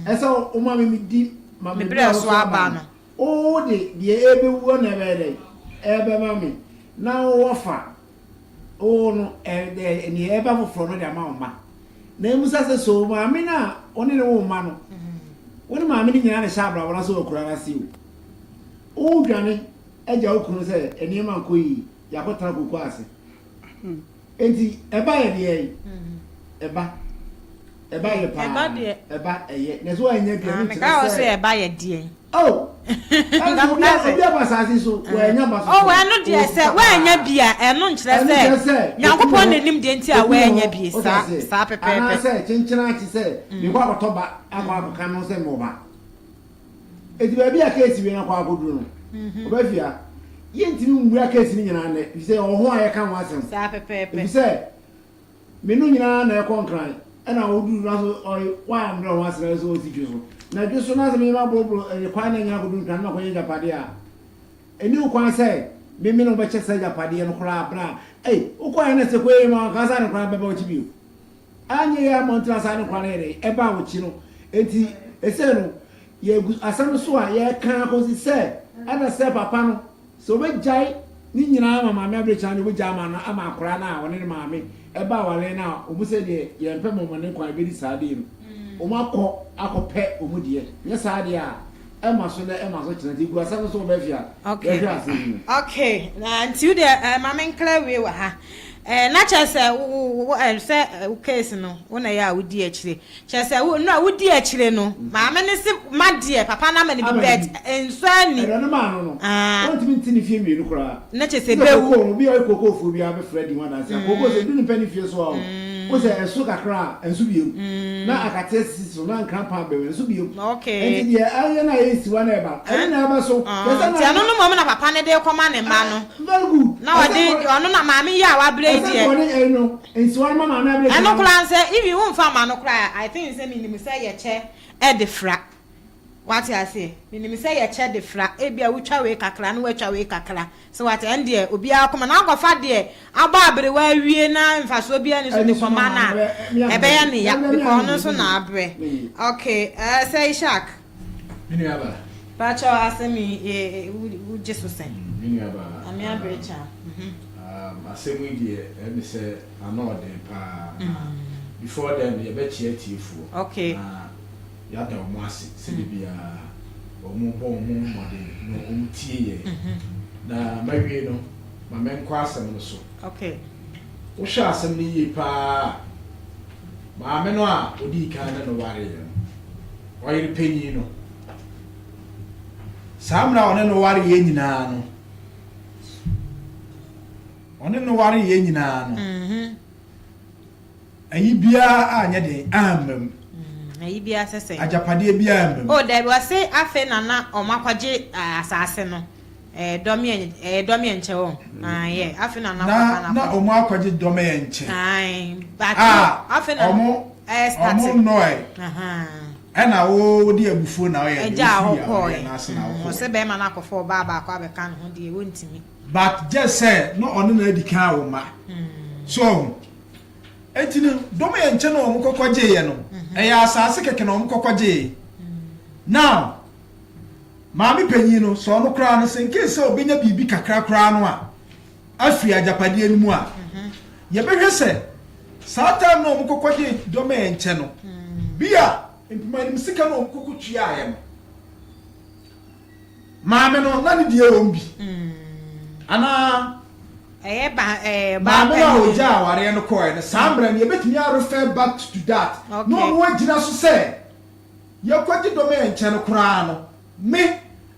Ɛsɛ wo ma me me di ma me brɛ so aba no. Wo de deɛ ɛbɛwu na ɛbɛyɛ dɛ ɛbɛma me na wowɔ fa. Wo no, ɛɛ, nea ɛba foforɔ no de ama wo mma. Na mmisa sɛ, so maame no a wo ne ne wo mma no, wo ne maame no nyinaa na ɛhyɛ abrabɔ no ase wɔ akura no ase o? Wodwane agya wo kunu sɛ nneɛma nkɔ yie, yɛakɔtena koko ase. Enti ɛba yɛ deɛ ɛba. Ɛba yɛ paa. Ɛba deɛ. Ɛba ɛyɛ. Na sɛ wɔanya bi a, Ah, menkyerɛ meka wɔ sɛ. sɛ ɛba yɛ deɛn. Oh! Ɛnso obi a obi aba asase so, wɔanya ba so Oh, so. ɛno deɛ Ɔwɔ sɛ sika woannya paa. bi a, ɛno nkyerɛ Ɛno sɛ nkyerɛ sɛ Nyankopɔn obi na wɔ nim deɛ nti a obi wɔ woannya hɔ, bi. wote Saa, aseɛ? saa pɛpɛɛpɛ. Anaasɛ kyenkyena akyi sɛ mekɔ akɔtɔ ba akɔ akɔka no sɛ mewɔ ba. Enti baabi a keesi wei no akɔ akɔduru no, ɔbɛfia. Yɛntumi mmua keesi no nyinaa nnɛ, efisɛ yɛwɔ ho a yɛka ho asɛm. Saa pɛpɛɛpɛ. Efisɛ Me no nyinaa na ɛkɔ nkran ɛna woduru na so ɔy woammrɛ ho ase na sɛ ɔsi dwo so na dwo so na sɛ me maboroboro ɛyɛ kwan na nyina akɔdu nkran na makɔyɛ agyapadeɛ a ɛni wo kwan sɛ me me ne wobɛkyɛ saa agyapadeɛ no koraa berɛ a ei wokɔɛ na sɛ kɔyɛ ma wanka saa ne koraa bɛba w'akyi bio anyɛ yɛ amɔntena saa ne koraa no yɛ dɛn ɛbaa w'akyi no enti ɛsɛ no yɛgu asɛm so a yɛka akɔsi sɛ ɛna sɛ papa no Sɛ ɔbɛgyae ne nyinaa ama maame abirekyi no deɛ ɔbɛgyae ama no ama akwadaa no a ɔne ne maame ɛba awareɛ no a wɔn sɛ deɛ yɛmpɛ mɔmɔne kwan bɛdi saa deɛ no wɔn akɔ akɔpɛ wɔn deɛ nyɛ saa deɛ a ɛma so nɛ ɛma so kyena nti gu asɛm no so wɔ bɛfia Okay. yɛhwɛ asɛm mu. Okay, na nti wo deɛ eh, ma menkra wie wɔ ha. Eh, na kyerɛ sɛ wo wo wo eh, sɛ eh, wo case no wo na ɛyɛ a wodi akyire. Kyerɛ sɛ wo nnura wodi akyire no maame no se ma deɛ papa no ama no bi but nsɔ ani. Ɛdɔ no maa no no Ah. ɔntumi nte ne fie mmienu koraa. Na kyerɛ sɛ Sɛ bɛwu. kokoo no obi a ɔyɛ kokoofoɔ biara bɛfrɛ di ho adanse a kokoo sɛ ɛdu ne mpɛ ne fie so a o wo sɛ ɛso kakra a ɛnso bio na akateɛ sisi so na nkrampa abɛm ɛnso bio Okay. nti deɛ ayɛ no a ɛyɛ nsiwa na ɛba ɛno na ɛbɛso Ah, kyerɛ sɛ nti na ɛno no mmom na papa no de rekɔma ne mma no. Very good. Na ɔde ɔno na maame yi a wabrɛ yi Ɛsɛ deɛ. sɛ ɔde ɛyi no nsiwa no ma maame abere Ɛno koraa sɛ even wo nfa ma no koraa I think sɛ menim sɛ yɛkyɛ ɛde fra wate aseɛ menim sɛ yɛkyɛ de fra ebia wotwa wei kakra na watwa wei kakra so wate ɛn deɛ obiara kɔma na akɔfa deɛ abɔ aberewa awie na mfasoɔ biara ni so de kɔma no a ɛbɛyɛ ne ya because ɔno nso na abrɛ okay ɛɛ sɛ Ishak. Me nua ba. Pakyɛw asɛm yi wo gye so sɛn? Me nua ba. Ame abere kya. Asɛm yi deɛ ɛyɛ me sɛ ano ɔden paa na before then yɛbɛkyea atiefoɔ. Okay. Na yɛada wɔn ase sɛ da biara wɔn bɔ wɔn ho mmɔden na wɔn tie yɛn. Na mawie no ma menkɔ asɛm no so. Okay. Wohwɛ asɛm no yie paa a, maame no a odii kan ne no wareeɛ no, ɔyere panyin no, saa mmerɛ a ɔne no wareeɛ nyinaa no, ɔne no wareeɛ nyinaa no, ayi biara anyɛ den amma mu. Ayi biara sɛ sɛn? Agyapadeɛ biara amma mu. Oh, dabi, wɔse afei na na wɔn akɔgye asase no. Ɛyɛ dɔmeɛ, ɛyɛ dɔmeɛ nkyɛ wɔn. Ae, yeah, afei na na papa Na na na akɔgye. wɔn akɔgye dɔmeɛ nkyɛ. Ae, but A afei na wɔn ɛyɛ start. wɔn nnɔɛ. Ahaa. Ɛna wo wode abufuo na woyɛ deɛ Ɛgyaa hɔ wofiri awareɛ kɔɔɛ. no ase na Mm, wokɔɔɛ. ɔsɛ bɛrima no akɔfa ɔbaa baako abɛka ne ho deɛ wɔntumi. But just sɛ na ɔne no adi kan awo mma. So ɔho? Enti no, dɔm yɛ nkyɛn na wɔn kɔkɔ gyeeɛ no, ɛyɛ asaase kɛkɛ na wɔn kɔkɔ gyee. Now, maame panyin no, sɛ ɔno koraa no, sɛ in case sɛ ɔbɛnya biribi kakra koraa no a, afiri agyapadeɛ no mu a, yɛbɛhwɛ sɛ saa time no a wɔn kɔkɔ gyee dɔm yɛ nkyɛn no, bi a mpomanim sika no a wɔn kɔkɔ tuaeɛ no, Maame no, na ne deɛ wɔ mu bi. Anaa Ɛyɛ ba ɛɛ baa maame no a panyin. ɔgyaa awareɛ no kɔɔɛ no, saa mmerɛ no yɛbɛtumi a refer back to that na Okay. ɔno agyina so sɛ yɛkɔgye dɔm ɛnkyɛ no koraa no, me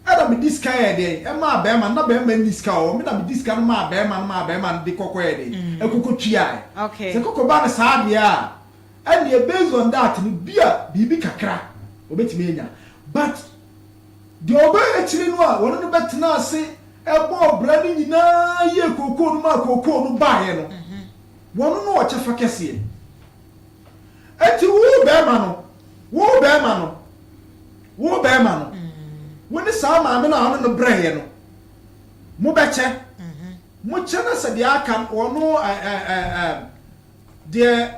ɛna mede sika yɛɛ deɛn ɛmaa bɛrima no, na bɛrima nni sika wɔ hɔ, me na mede sika no maa bɛrima no maa bɛrima no de kɔkɔyɛɛ deɛn ɛkɔkɔ tuaeɛ. Okay. Sɛ kɔkɔba no saa deɛ a, ɛnneɛ based on that no bi a biribi kakra ɔbɛtumi anya but Deɛ ɔbaa akyire no a wɔne no bɛtenaa ase bɔɔ bra no nyinaa yɛɛ kookoo no maa kookoo no baeɛ no, wɔno no wɔ kyɛfa kɛseɛ. Enti wo barima no, wo barima no, wo barima no, wo ne saa maame no a ɔne no brɛeɛ no, mobɛkyɛ. Mokyɛ na sɛ deɛ aka no, ɔno ɛ ɛ ɛ ɛ deɛ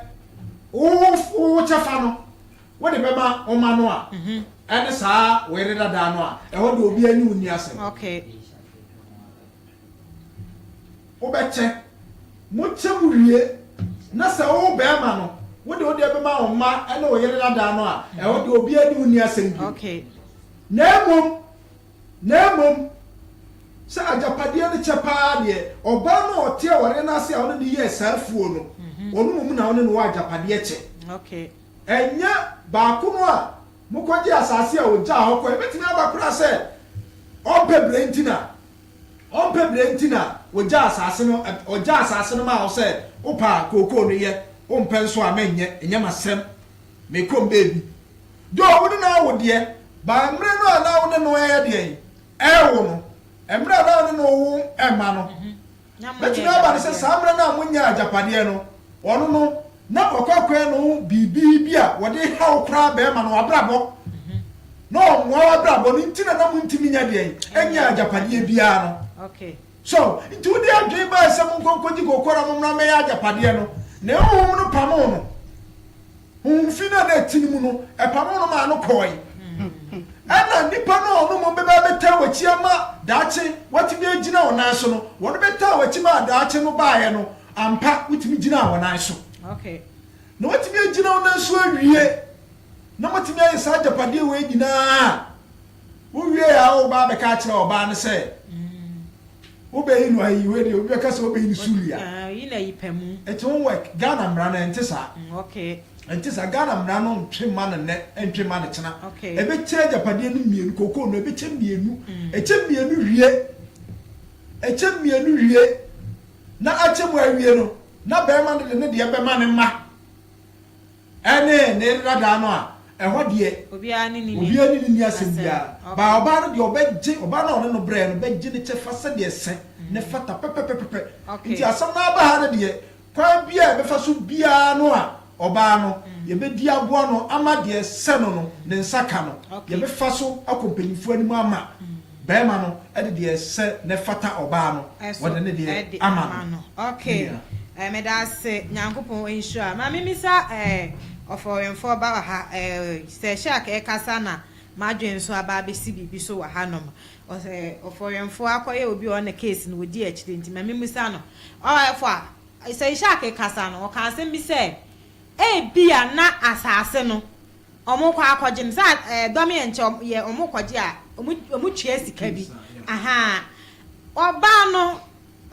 wo wo kyɛfa no, Wode bɛma wo mma no a, ɛne saa wo yere dadaa no a, ɛhɔ deɛ obiara ne wo nni asɛm. Wobɛkyɛ. Mokyɛ mu wie, na sɛ wo barima no, wode wo deɛ bɛma wo mma ne wo yere dadaa no a, ɛhɔ deɛ obiara ne wo nni asɛm bio. Na mmom, na mmom, sɛ agyapadeɛ no kyɛ paa deɛ, ɔbaa no a ɔte awareɛ no ase a wo ne no yɛɛ saa afuo no, ɔno mmom na wo ne no wɔ agyapadeɛ kyɛ. Ɛnyɛ baako no a mokɔgyee asase a ɔgyaa hɔ kɔeɛ. Ɛbɛtumi aba koraa sɛ ɔmpɛ berɛ nti na ɔmpɛ berɛ nti na ɔgyaa asase no, ɔgyaa asase no maa wo sɛ wopɛ a kookoo no yɛ, wompɛ nso a mɛnyɛ, ɛnyɛ m'asɛm, mekɔ me baabi. Though wo ne no awo deɛ, but mmerɛ no a na wo ne no reyɛ deɛn, ɛrewo no, mmerɛ a na wo ne no rewo mma no, Bɛtumi aba no sɛ saa mmerɛ no a monyaa agyapadeɛ no, ɔno no, na wakɔ akɔyɛ ne ho biribi bi a wɔde haw koraa bɛrima no w'abrabɔ, na ɔmmoa w'abrabɔ no nti na na montumi nyɛ deɛn, nyɛ agyapadeɛ biara no. So, nti wode adwene bae sɛ monkɔ nkɔgye kooko na mommra mmɛyɛ agyapadeɛ no, na honhom no pamoo no. Honhom fi no a na ɛte ne mu no, ɛpamoo no maa no kɔe. Ɛnna nnipa no a ɔno mmom bɛba abɛtaa w'akyi ama daakye woatumi agyina wo nan so no, wɔn bɛtaa w'akyi maa daakye no baeɛ no, ampa, wotumi gyinaa wɔn nan so. Na woatumi agyina wo nan so awie, na moatumi ayɛ saa agyapadeɛ wei nyinaa a, wowie a woreba abɛka akyerɛ ɔbaa no sɛ, Wobɛyi no ayi wei deɛ obi bɛka sɛ wobɛyi no suli a. Yi na yi pɛ mu. It won't work. Ghana mmara no ɛnte saa. Okay. Ɛnte saa. Ghana mmara no ntwe mma no nnɛ, ɛntwe mma no kyena. Okay. Ɛbɛkyɛ agyapadeɛ no mmienu, kookoo no ɛbɛkyɛ mmienu. Ɛkyɛ mmienu wie, ɛkyɛ mmienu wie, na akyɛ mu awie no, na barima no de ne deɛ bɛma ne mma. Ɛne ne yere dadaa no a, ɛhɔ deɛ Obiara ne ne obiara ne no nni asɛm asɛm. biara. Okay. But ɔbaa no deɛ ɔbɛgye, ɔbaa no a ɔne no brɛɛ no bɛgye ne kyɛfa sɛdeɛ ɛsɛ ne fata pɛpɛpɛpɛpɛ. Okay. Nti asɛm no aba ha no deɛ, kwan biara a ɛbɛfa so biara no a ɔbaa no, yɛbɛdi aboa no ama deɛ ɛsɛ no no, ne nsa ka no. Okay. Yɛbɛfa so akɔ mpanimfoɔ anim ama barima no de deɛ ɛsɛ na ɛfata ɔbaa no, Ɛso wɔde ne deɛ ɛde ama ama no. no. Okay. Me nua. Eh, meda ase. Nyankopɔn nhyira. Ma memmisa eh, ɔfɔwɛnfoɔ ba wɔ ha eh, sɛ Shark ɛkasa na m'adwene nso aba abɛsi biribi so wɔ hanom. Ɔsɛ ɔfɔwɛnfoɔ akɔyɛ obi a ɔne case no wɔdi akyire nti ma memmisa no. Ɔfɔ a, sɛ Shark kasa no, ɔka asɛm bi sɛ, ebia na asase no Ɔmo kɔ akɔgye no sɛ ɛɛ dɔm yɛ nkyɛ ɔmo yɛ ɔmo kɔgye a ɔmo ɔmo tua sika bi ahaa ɔbaa no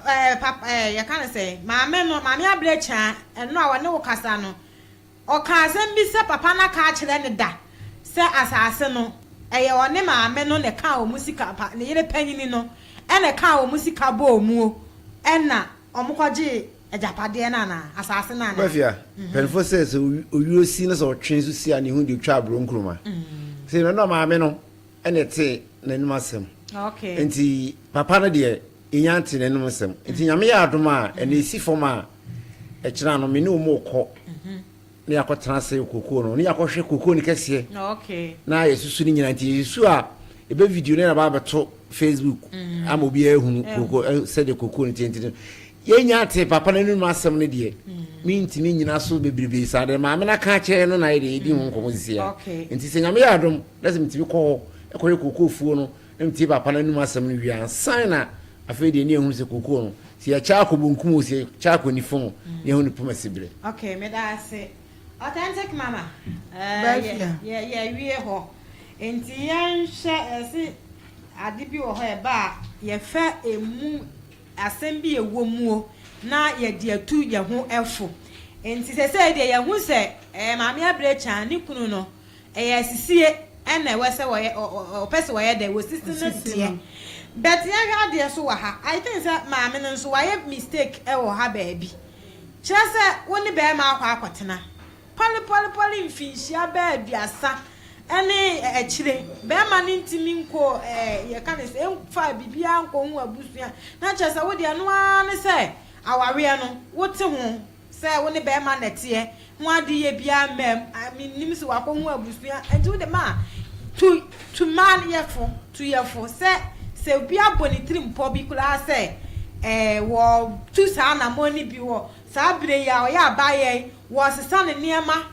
ɛɛ papa ɛɛ yɛka no sɛn maame no maame abrɛkyaa ɛno a ɔne wo kasa no ɔka asɛm bi sɛ papa no aka akyerɛ no da sɛ asaase no ɛyɛ ɔne maame no na ɛkaa ɔmo sika pa ne yere panyini no ɛna ɛkaa ɔmo sika bɔɔ muo ɛna ɔmo kɔgyee Agyapadeɛ no anaa? Asase no anaa? Bafia, mpanyinfoɔ sɛ sɛ owuo si na sɛ ɔtwe nso si a ne ho deɛ otwa aburo nkruma. Sɛ no na maame no ɛna ɛte n'anim asɛm. Okay. Nti papa no deɛ enya nte n'anim asɛm. Nti nyame yɛ adom a ɛna esi fam a ɛkyena no me ne wɔn rekɔ. na yɛakɔtena ase wɔ kokoo no, na yɛakɔhwɛ kokoo no kɛseɛ na yɛsusu no nyinaa. Nti yɛsusu a, yɛbɛ video no na ba abɛto Facebook mm. ama obiara ahunu koko sɛdeɛ kokoo no teɛ. Nti no yɛnya te papa no anum asɛm no deɛ mm. mentumi nyina so bebrebe saa deɛ maame no aka akyerɛ no na yɛde yɛdi ho nkɔmmɔ sisi a. Nti sɛ Nyame yɛ adom na sɛ metumi kɔ hɔ ɛkɔhwɛ kokoo fuo no na metie papa no anum asɛm no wie ansa na afei deɛ ne yɛhunu sɛ kokoo no sɛ yɛkyɛ akɔ bonkum o, sɛ yɛkyɛ akɔ nifa o, ne yɛhunu ne poma siberɛ. Okay, meda ase. Authentic Mama, eh, yɛ yɛwie hɔ. Nti yɛnhwɛ, yɛse ade bi wɔ hɔ ɛba a, yɛfa emu asɛm bi ɛwɔ muo na yɛde atu yɛn ho fo. Nti sɛsɛi deɛ yɛhu sɛ eh, Maame Abirekyan ne kunu no, Ɛyɛ asisie ɛna ɛwɔ sɛ wɔyɛ ɔpɛ sɛ wɔyɛ dɛ wɔsisi no deɛ but yɛnhwɛ adeɛ so wɔ ha I think sɛ maame no nso wayɛ mistake ɛwɔ ha baabi kyerɛ sɛ wo ne bɛɛma akɔ akɔtena pɔle pɔle pɔle mfinhyia bɛɛ aduasa ɛne akyire bɛɛma no ntumi nkɔ ɛɛ yɛka ne sɛ ɛmfa biribiara nkɔ ho abusua na kyerɛ sɛ wo deɛ ɛno ara ne sɛ awareɛ no wote ho Sɛ wo ne bɛɛma na ɛteɛ ho ade yɛ biaa mmaa mu a mennim sɛ wakɔ ho abusua nti wo de ma tu tu mmaa no yɛ fo tu yɛ fo sɛ sɛ obi abɔ ne tirim pɔ bi koraa sɛ ɛɛ wɔ tu saa anamɔn no bi wɔ saa bere yi a ɔyɛ abaayɛ yi wɔ sesa ne nneɛma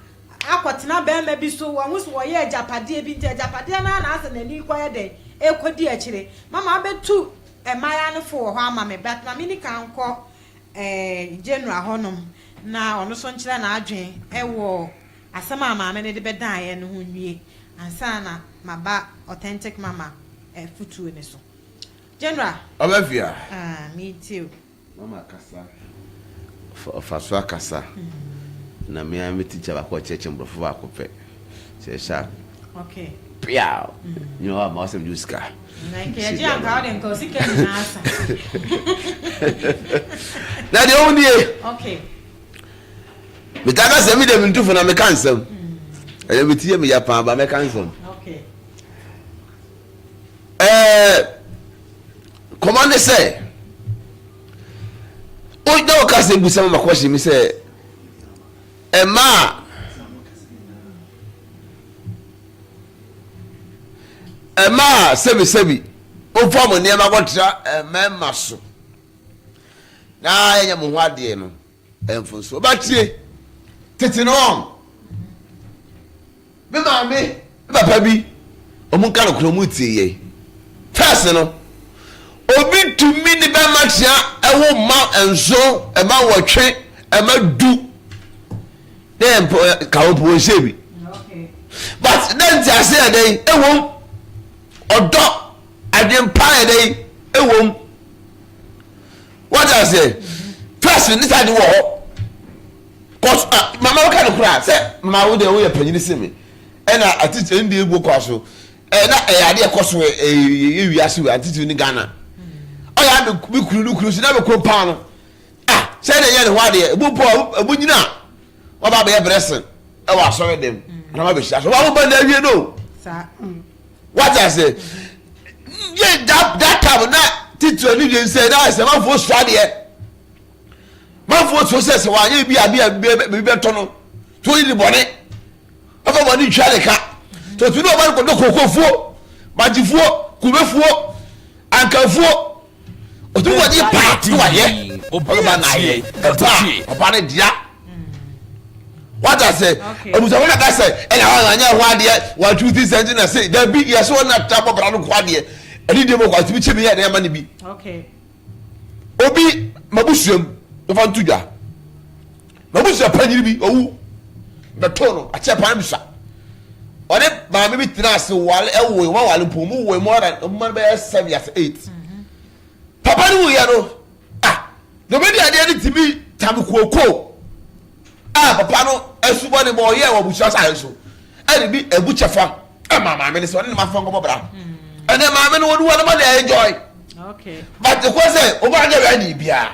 akɔ tena bɛɛma bi so wɔ ho so wɔyɛ agyapadeɛ bi nti agyapadeɛ no ara na asɛ n'ani kɔ yɛ dɛn ɛkɔ di akyire mama abɛtu mmaayaa no fo wɔ hɔ ama me but ma me ni kan kɔ General hɔnom na ɔno nso nkyerɛ n'adwene wɔ asɛm a maame no de bɛdaeɛ no ho nwie ansa na maba Authentic Mama afutuo no so. General. Ɔbɛfia. Ah, metie o. Mama kasa, ɔfa so akasa. Na me ara me teacher baako a ɔkyerɛkyerɛ me borɔfo baako pɛ. Sɛ ɛhyɛ a. Okay. Piaw! Nyɛ hɔ a ma ɔsɛm gye wo sika. Na nka yɛgye anka wode nka osika nyinaa asa. Na deɛ ɔwo nie. Okay. Metaa ka sɛ me deɛ mentu fo na meka nsɛm. Ɛyɛ me ti yɛ me ya paa ba mɛka nsɛm. Okay. Ɛɛ kɔmɔ ne sɛ o na ɔka sɛ busa ma makɔhye mi sɛ ɛmaa Mmaa a sɛbisɛbi mofa mo nneɛma kɔtra mmarima so na yɛnyɛ mo ho adeɛ no, mfomsoɔ. Batie, tete no wɔn, me maame, me papa bi, wɔn nka no korɔ wɔn tie yɛ. First no, obi tumi ne bɛma tea ɛwo mma nson, ɛma wɔtwe, ɛma du. Ne yɛ mpo ka wo mpo wɔnhyɛ bi but na ntease yɛ dɛn ɛwom ɔdɔ adwempa yɛ dɛn ɛwom wɔte aseɛ first ne saa de wɔ hɔ kɔs ah mama woka no koraa sɛ mama wo deɛ woyɛ panyini se me ɛna atiti ɛne deɛ ebu kɔ so ɛna ɛyɛ adeɛ ɛkɔ so ɛyɛ wiase wɔ atiti ne Ghana ɔyɛ a me kunu no kunu so na me kɔ paa no. Ah, sɛ na ɛnyɛ ne ho adeɛ, ebu mpo a ebu nyina a wɔba abɛyɛ brɛsen ɛwɔ asɔre dɛm na wɔn abɛhyia so wɔn ba na awie no. Wate ase? Yɛ that that time na titiri ne deɛ nsɛ na sɛ manfoɔ sua adeɛ manfoɔ sua sɛ sɛ wɔanyɛ bi adeɛ a bi bɛtɔ no to yi ne bɔne ɔfɛ bɔne twa ne ka to tu ne ɔba no kɔdɔ kokofuo magyefuo kubefuo ankafuo. Ɔtumi wɔ ne paa ne wayɛ ɔbɛba na ayɛ ɛba a ɔba ne dea wata sɛ abusuafo na ka sɛ ɛna wɔn anyɛ ho adeɛ wɔatwi ti sɛ nti na se dabi yɛ sɛ wɔn na ta bɔ bra no ko adeɛ ɛne deɛ mu kɔ atumi kyɛ mi yɛ ɛna ɛma ne bi obi mabusuam nfa nto dwa mabusua panyin bi owu bɛtoo no akyɛ paa bisa ɔne maame bi tena ase wale ɛwoe wɔn wale mpo wɔn woe more than wɔn ma no bɛyɛ seven ase eight papa no wuyɛ no ah na obi di adeɛ no tumi tam kooko a papa no asubɔ ne ma ɔyɛ wɔ abusua saa nso ɛde bi ebu kyɛfa ɛma maame no sɛ ɔne ne ma fɔ nkɔbɔ bra ɛnɛ maame no wɔn wɔn ma de enjoy but ɛkɔ sɛ ɔmo anyɛ wɛ ne biara.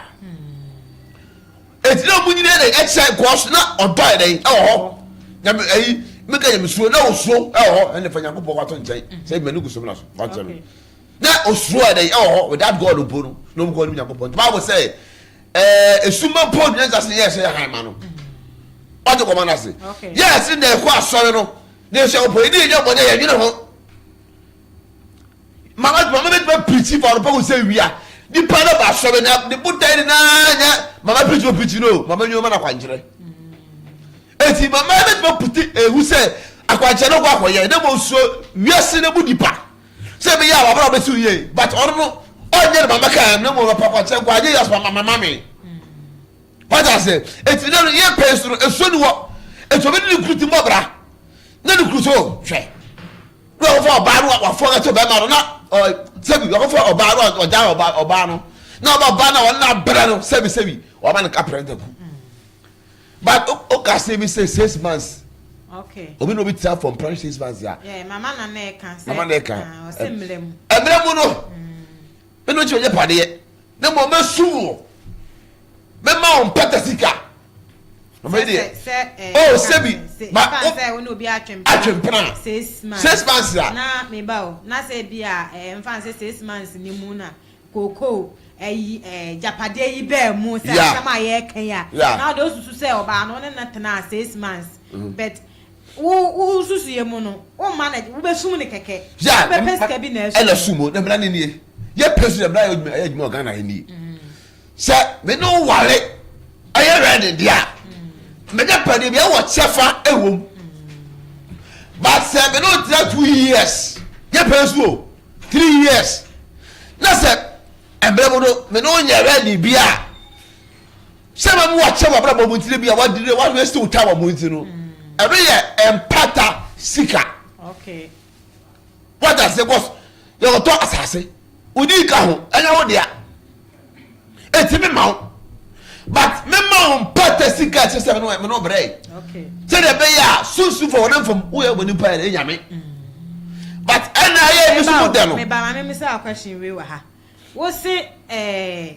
Eti na ɔmo nyina yɛ dɛn ɛkyɛ nkɔɔ so na ɔdɔ yɛ dɛn ɛwɔ hɔ. Nyame ɛyi meka nyamesuro na osuro ɛwɔ hɔ ɛne fa Nyankopɔn kwato nkyɛn sɛ mani gu so mena so fa nkyɛn me. Na osuro yɛ dɛn ɛwɔ hɔ without God mpo no na ɔmo kɔ ɔnim Nyankopɔn. Nti Bible sɛ ɛɛ esuma mpo nyɛ nsa se yɛ sɛ yɛ han ma no. Ɔte kɔma no ase. Yes, na ɛkɔ asɔre no. Ne nso ɔpɔ yi ne yɛ bɔne yɛ dwene ho. Mama mama bɛtumi apirikyi fa ɔno pɛ sɛ wia. Nipa no ba asɔre na ne botae nyinaa nyɛ mama pirikyi o pirikyi no mama nneɛma na akwankyerɛ. Eti mama bɛtumi aputi ehu sɛ akwankyerɛ no kɔ akɔyɛ na mo nsuo wiase no mu nipa. Sɛ ɛbɛyɛ a wabra bɛsi yie but ɔno no ɔnyɛ ne mama kaa na mo papa akwankyerɛ nkɔ agye yɛ asoma mama me. Wate ase? Eti na no yɛ pɛn so no esuo ni hɔ. Eti obi de ne kuru ti mbɔ bra. Na ne kuru so hwɛ. Na ɔkɔfa ɔbaa no wafɔ ɛto bɛrima no na ɔ sɛbi ɔkɔfa ɔbaa no ɔgya ɔbaa ɔbaa no. Na ɔba ɔbaa no a ɔne no abrɛ no sɛbi sɛbi wama no kaprɛ ntaku. But o ka se bi sɛ 6 months. Obi na obi tena for mpran 6 months a. Yeah, mama na na ɛka sɛ. Mama na ɛka. Ah, ɔsɛ mmerɛ mu. Mmerɛ mu no. Ɛna ɔkyerɛ ɔnyɛ padeɛ. Na mmom mɛsum wɔ. Mɛma wo mpata sika. Mama yi deɛ. Oh, sɛbi. Ma o. Sɛ wo ne obi atwempena. Atwempena. 6 months. 6 months a. Na meba o. Na sɛ bi a ɛɛ nfa sɛ 6 months ne mu na kookoo ɛyi ɛɛ gyapadeɛ yi bɛɛ mu sɛ asɛm a yɛreka yi a. Na ɔde osusu sɛ ɔbaa no ne na tena 6 months. But wo susu yɛ mu no, wo mma na wobɛsum ne kɛkɛ. Wobɛpɛ sika bi na ɛsum. Ɛna sum o, na mmara ne nie. Yɛ pɛ so na mmara yɛ adwuma wɔ Ghana nie. Sɛ me ne wo ware ɛyɛ rɛde deɛ a, mɛnyɛ pɛ deɛ bi ɛwɔ kyɛfa ɛwɔ mu. But sɛ me ne wo tena 2 years, yɛ pɛ so o, 3 years, na sɛ mmerɛ mu no me ne wo nyɛ ready bi a, sɛ mɛ mu wakyɛ wɔ abrabɔ mu ntiri bi a wadiri wa waste wo time wɔ mu nti no, ɛno yɛ mpata sika. Wata ase kɔ yɛkɔtɔ asase odi ka ho ɛnyɛ wo dea, eti mi ma wo, but mi ma wo mpata sika ɛkyɛ sɛ mi no brɛ yi sɛdeɛ ɛbɛyɛ a sunsun fɔ wɔn fam woyɛ wɔ nipa yɛ ɛnyame, but ɛna ayɛ ebi so mo dɛ no. Meba maame mi sɛ question wei wɔ ha. Wo se ɛɛ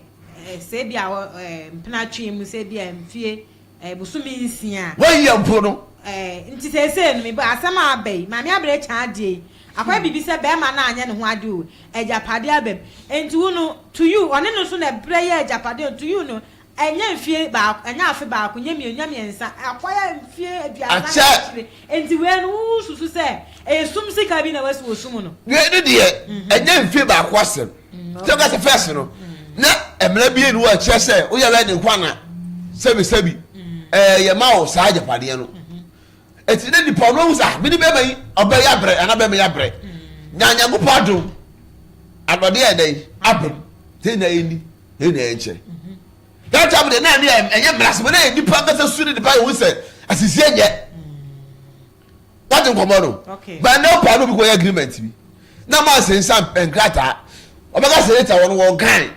sɛ bi a ɛɛ mpena twe mu sɛ bi a mfie ɛɛ bosome 6. Wɔn yɛ mpo no. Ɛɛ nti seesei no meba asɛm a aba yi, maame abere kyan adeɛ yi akɔyɛ biribi sɛ bɛrima no anyɛ ne ho ade o, agyapadeɛ aba mu. Nti wo no, to you, ɔne no nso na ɛbrɛ yɛ agyapadeɛ. To you no, ɛnyɛ mfie baako, ɛnyɛ afe baako, nyɛ mmienu, nyɛ mmiɛnsa, akɔyɛ mfie 30 na akyire. Nti wei no wo susu sɛ ɛyɛ sum sika bi na wasi wɔ sum no? Wei no deɛ, ɛnyɛ mfie baako asɛm. Sɛ ɔka sɛ first no na mmerɛ bi enu a kyerɛ sɛ woyɛ rɛ ne nkwa na sɛbi sɛbi ɛɛ yɛ ma wo saa agyapadeɛ no. Eti ne nipa ɔno ahu sɛ ah mene bɛrima yi ɔbɛ yɛ abrɛ anaa bɛrima yɛ abrɛ. Na Nyankopɔn adom adɔdeɛ yɛ dɛn abam sɛ na ɛni na ɛnkyɛ. That time deɛ na ɛne ɛnyɛ mmara sɛ na yɛ nipa ankasa su ne nipa yɛ hu sɛ asisie nyɛ. Wate nkɔmɔ no? But ɛnɛ ɔpaa no obi kɔ yɛ agreement bi na ma asensan nkrataa ɔbɛka sɛ later wɔn wɔn kan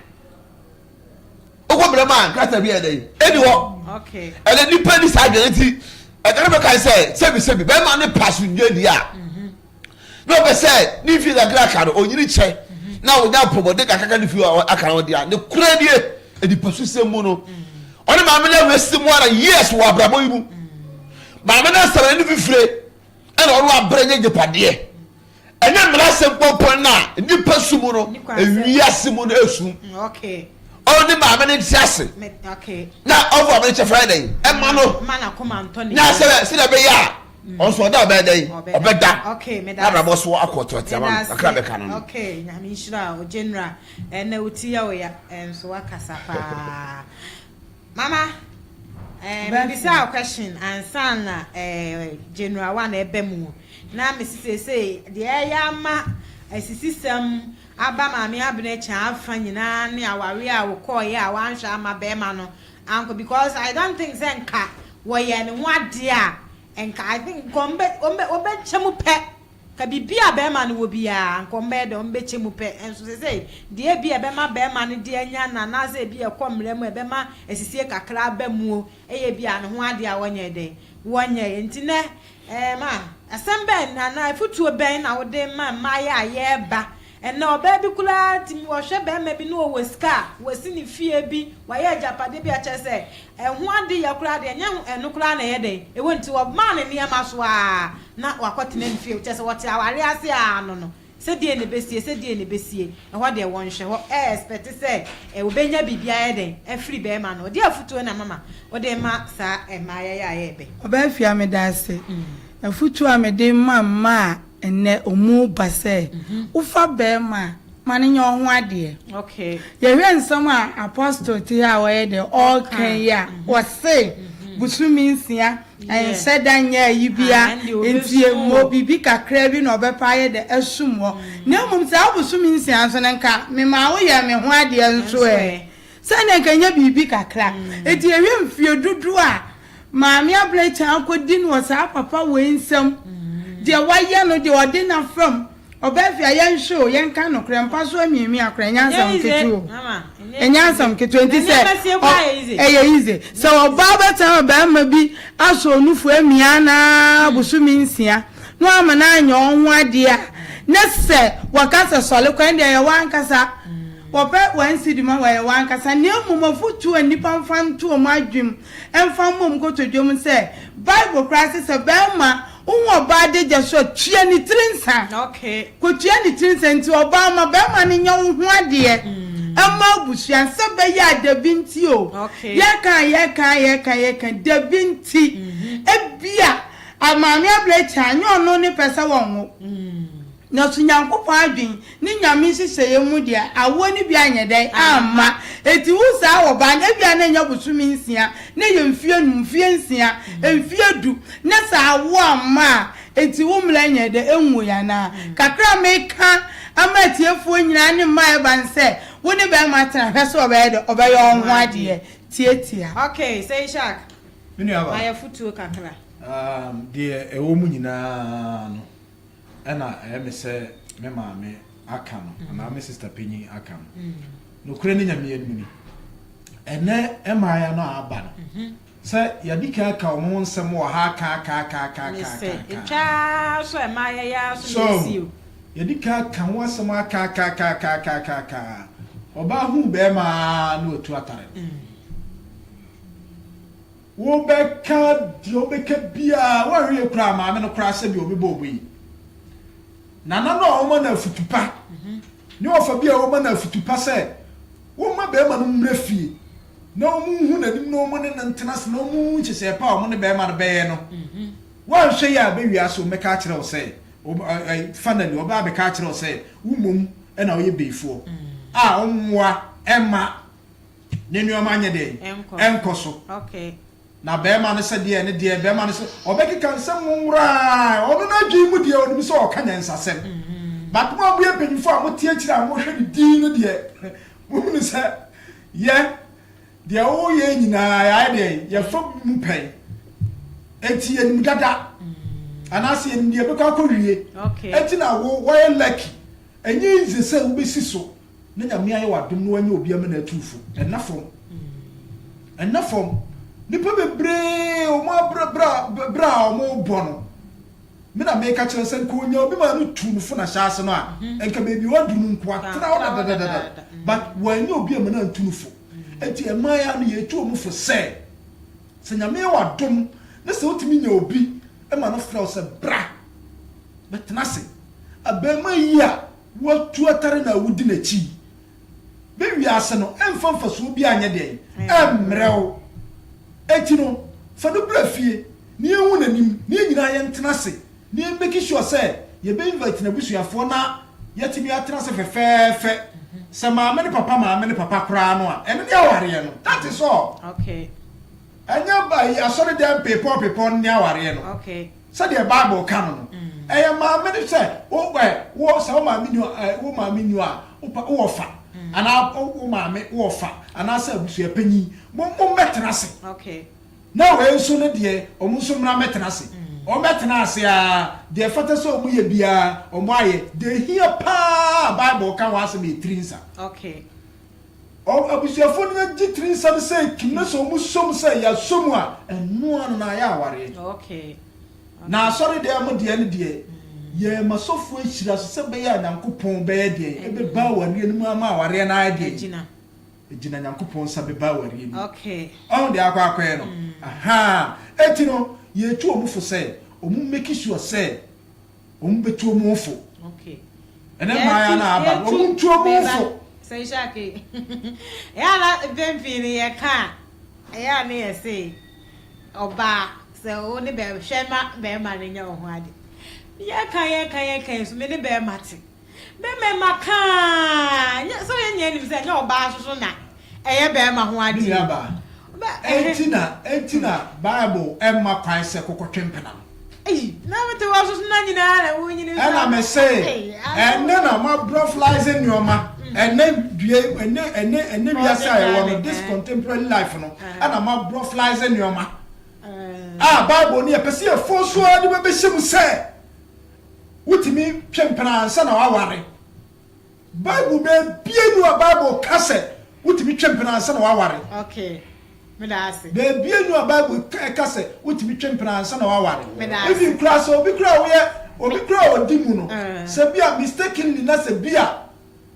okɔ brɛ ma nkrataa bi yɛ dɛ ɛni hɔ. Ɛnɛ nipa ni saa adwene ti ɛka no bɛka sɛ sɛbi sɛbi bɛrima ne pa so ndwe di a na ɔpɛ sɛ ne nfi kakra aka no onyini kyɛ na onya mpɔmɔden kakaka ne fi aka no deɛ ne kura nie nipa susɛm mu no ɔne maame no awɛsi mu ara years wɔ abrabɔ yi mu. Maame no asɛm ne fifire ɛna ɔno abrɛ nyɛ gyepadeɛ. Ɛnyɛ mmara asɛm pɔmpɔn no a nnipa su mu no ewiase mu no esu. Ɔno ne maame no nte ase na ɔfɔ maame no kyɛfa yɛ dɛn ɛma no na sɛ sɛdeɛ ɛbɛyɛ a ɔno nso ɔda ɔbɛyɛ dɛn ɔbɛda na abrabɔ so akɔ tɔtɛ ama no kakra bɛka no no. Okay, nyame nhyira o general. Ɛnɛ wo ti yɛ wo ya nso wakasa paa. Mama, eh, mebisa wo question ansa na eh, General One ɛbɛ mu. Na mesi seesei deɛ ɛyɛ ama asisisɛm aba maame abena akyi afa nyinaa ne awareɛ a wokɔɔyɛ a wanhwɛ ama bɛrima no ankɔ, because I don't think sɛ nka wɔyɛ ne ho adeɛ a nka I think nka ɔmbɛ ɔmbɛkyɛ mu pɛ ka biribi a bɛrima no wɔ biara nka ɔmbɛyɛ dɛ ɔmbɛkyɛ mu pɛ. Nso sɛ deɛ ebi a ɛbɛma bɛrima no de anya no anaasɛ ebi a ɛkɔ mmerɛ mu a ɛbɛma asisie kakra aba mu o, ɛyɛ bi a ne ho adeɛ a wɔnyɛ dɛ wɔnyɛ. Nti nɛ ma asɛm bɛn anaa afutuo bɛn na wode ma mmaayɛ a yɛreba ɛnɛ? Ɔbaa bi koraa tumi wɔhwɛ bɛrima bi na ɔwɔ sika a wɔasi ne fie bi, wɔayɛ agyapadeɛ bi a kyerɛ sɛ ɛho ade yɛ koraa deɛ ɛnyɛ ɛno koraa na ɛyɛ dɛn ɛwɔ. Nti wɔmaa ne nneɛma so a na wakɔtena ne fie, kyerɛ sɛ wɔte awareɛ ase a no sɛ. Sɛ deɛ na ɛbɛsie, sɛ deɛ na ɛbɛsie. Ɛhɔ deɛ wɔnhwɛ hɔ ɛ expect sɛ ɛ wɔbɛnya biribi ayɛ dɛn afiri bɛrima no hɔ. Deɛ afutuo na mama wode rema saa mmaayɛ yi a yɛrebɛ? Ɔbaa Afia meda ase. Afutuo a mede rema mmaa a ɛnnɛ wɔn reba sɛ, wofa bɛrima a, ma no nyɛ wo ho adeɛ. Yɛhwɛ nsɛm a Apostle te ha a ɔyɛ dɛ ɔreka yi a, ɔse bosome nsia ɛnhyɛ da nyɛ ayi bia, nti mmɔ biribi kakra bi na ɔbɛpɛ ayɛ dɛ asum hɔ. Na mmom saa bosome nsia nso no nka memaa woyɛɛ me ho adeɛ nso ɛ. Sɛdeɛ nka ɛnyɛ biribi kakra. Nti yɛhwɛ mfie dodoɔ a Maame Ablekyan akɔdi no wɔ saa papa wei nsam, deɛ wayɛ no, deɛ ɔde no afa mu. Ɔbaa fie a, yɛnhwɛ o, yɛnka nokorɛ, mpa so amiamia koraa, ɛnyɛ asɛm ketewa o. Ɛnyɛ asɛm ketewa, nti sɛ, ɛyɛ easy. Sɛ ɔbaa bɛtena ma barima bi asɔ onufu amia no ara bosome nsia, na wamma no anyɛ ɔho adeɛ a, ne sɛ wɔka sɛ sɔle kɔ, ɛndeɛ ɛyɛ w'ankasa. Wɔpɛ one cedi ma wɔyɛ w'ankasa. Na mmom afotuo a nnipa mfa nto wɔn adwene mu, mfa mmɔ wɔn kotodwe mu sɛ, Bible koraa se sɛ barima wohu ɔbaa adagya so a, tua ne tiri nsa. Kɔtua ne tiri nsa. Nti ɔbaa ma barima no nyɛ wo ho adeɛ mma abusua sɛ bɛyɛ a dabi nti o. Yɛka a yɛka a yɛka yɛka dabi nti. Ebia maame abirekyi anyɛ ɔno ne pɛ sɛ wɔnwo. Nanso Nyankopɔn adwen ne Nyame nhyehyɛeɛ mu deɛ, awoɔ no bi anyɛ dɛn? Amma. Enti wo saa wɔ ba no, ebia na ɛnyɛ bosome nsia, na ɛyɛ mfeɛ num, mfeɛ nsia, mfeɛ du, na sɛ awoɔ amma a, enti wo mmara nyɛɛ dɛn? Ɛnwuiɛ anaa? Kakra a meka ama atiefoɔ nyinaa ne mmaa a ɛba ne sɛ, wo ne barima tena, hwɛ sɛ ɔbɛyɛ dɛn? Ɔbɛyɛ wo ho adeɛ. Tiatia. Okay, sɛ Ishak, Me nua ba. ma yɛ afotuo kakra. Um, deɛ ɛwɔ mu nyinaa no, ɛna ɛyɛ me sɛ me maame aka no anaa me sista panyin aka no. Nokorɛ ne Nyame anim ni, ɛnɛ mmaayɛ no a aba no, sɛ yɛadi kan aka wɔn ho nsɛm wɔ ha aka aka aka aka aka aka aka. Etwa so mmaayɛ yi ara so na esi o. Yɛadi kan aka ho asɛm aka aka aka aka aka aka aka. Ɔbaa hu bɛrima ara na watu atare no. Wobɛka deɛ wobɛka biara, woanhwɛ yie koraa a maame no koraa sɛdeɛ ɔbɛbɔ ɔbɔ yi. Nana no a wɔma no afutu pa ne ɔfa bi a wɔma no afutu pa sɛ wɔmma barima no mmra fie na wɔnhu n'anim na wɔne no ntena ase na wɔnhu nhyehyɛe pa a wɔne barima no bɛyɛ no, woanhwɛ yie a bɛwie ase wɔbɛka akyerɛ wo sɛ finally wɔbɛba abɛka akyerɛ wo sɛ wo mmom na woyɛ bayifoɔ a wommoa mma ne nneɛma nyɛ dɛn? Ɛnkɔ so. Na barima no sɛ deɛ ne deɛ, barima no sɛ ɔbɛkeka nsɛm nwonworaa, ɔno n'adwene mu deɛ ɔnim sɛ ɔka nyansasɛm. Mm-hmm. But mo a moyɛ mpanyinfoɔ a mote akyire a mohwɛ ne din no deɛ, mohunu sɛ yɛ deɛ woyɛ nyinaa yɛayɛ deɛ yɛfa mu pɛn. Enti yɛnim dada. Mm. Anaasɛ yɛnim deɛ ɛbɛkɔ akɔwie. Enti na wo wɔyɛ lucky. Ɛnyɛ easy sɛ wobɛsi so. Na Nyame ayɛ wo adom na wanya obi ama no atu wo fo. Ɛnna fam. Ɛnna fam. Nnipa bebree wɔn abrɛ bra bra a wɔn bɔ no. Me na meka kyerɛ sɛ nka onya obi ma no tu no fo na hyɛ ase no a, nka baabi a wadu no nko atra hɔ dadadadada. But wanya obi ama no antu no fo. Enti mmaa no yɛtu wɔn fo sɛ, sɛ Nyame yɛ wo adom na sɛ wotumi nya obi ma no frɛ wo sɛ bra bɛtena ase. Abarimaa yi a Woatu atare na wodi n'akyi yi, bɛ wiase no ɛmfa mfasoɔ biara nyɛ deɛn? Ɛmmrɛ wo. Enti no, fa no bra fie na yɛnhu n'anim na yɛn nyinaa yɛntena ase na yɛn make sure sɛ yɛbɛ invite n'abusuafoɔ na yɛatumi atena ase fɛfɛɛfɛ. Sɛ maame ne papa maame ne papa koraa no a, ɛno ne awareɛ no. That is all. Okay. Ɛnyɛ ayi asɔredan mpepɔw mpepɔw no ne awareɛ no. Okay. Sɛdeɛ Bible ka no no, ɛyɛ maame no sɛ wo ɛ wo sɛ wo maame ni ɛ wo maame ni a wo pa wowɔ fa anaa wo maame wowɔ fa anaasɛ abusua panyin mo mo mmɛtena ase. Okay. Na wei nso no deɛ wɔn nso mmra mmɛtena ase. Wɔn bɛtena ase ara deɛ ɛfata sɛ wɔn yɛ biara wɔn ayɛ. Deɛ ehia paa a Bible ka ho asɛm yɛ tiri nsa. Okay. Ɔ abusuafoɔ no gye tiri nsa no sɛ kim na sɛ wɔn sɔ mu sɛ yɛasɔ mu a, ɛno ara no na ayɛ awareɛ. Okay. Na asɔre dan mu deɛ no deɛ, yɛma sɔfoɔ ahyira so sɛ ɛbɛyɛ a Nyankopɔn bɛyɛ deɛn? Ɛbɛba awareɛ no mu ama awareɛ no ayɛ deɛn? Agyina. Agyina Nyankopɔn nsa bɛba awareɛ no mu. Okay. Ɔho deɛ akɔ akɔyɛ no? Ahaa. Enti no, yɛtu wɔn fo sɛ, wɔn make sure sɛ wɔn bɛtu wɔn ho fo. Okay. Ɛnɛ mmaayɛ no aba no, wɔn ntu wɔn fo. Sɛ nhyɛ Ɛyɛ a na mpɛn pii no yɛka a, ɛyɛ a na yɛse ɔbaa sɛ wo ne bɛrima, hwɛ ma bɛrima no nyɛ wo ho ade. Yɛka yɛka yɛka yi so me ne bɛrima te. Me mmarima ka a, nyɛ sɛ yɛn nyinaa nim sɛ ɛnyɛ ɔbaa nso so na ɛyɛ bɛrima ho Me ade. nuabaa, enti na enti na Bible mma kwan sɛ kokɔtwe mpena no. Ei, na wote hɔ soso na nyinaa na wonyini nso. Ɛna me se, ɛnɛ na mo abrɔflize nneɛma, ɛnɛ dua ɛnɛ ɛnɛ ɛnɛ wiase a yɛwɔ no, this contemporary life no, ɛna mo abrɔflize nneɛma. A Bible no yɛpɛ sɛ yɛfɔ so ara de bɛbɛhyɛ mu sɛ wotumi twe mpena ansa na waware. Bible baabi enu a Bible ka sɛ wotumi twe mpena ansa na waware. Okay. Meda ase. Baabi enu a Bible ka sɛ wotumi twe mpena ansa na waware. Meda ase. Even koraa sɛ obi koraa woyɛ obi koraa a odi mu no, sɛ bi a mistakenly na sɛ bi a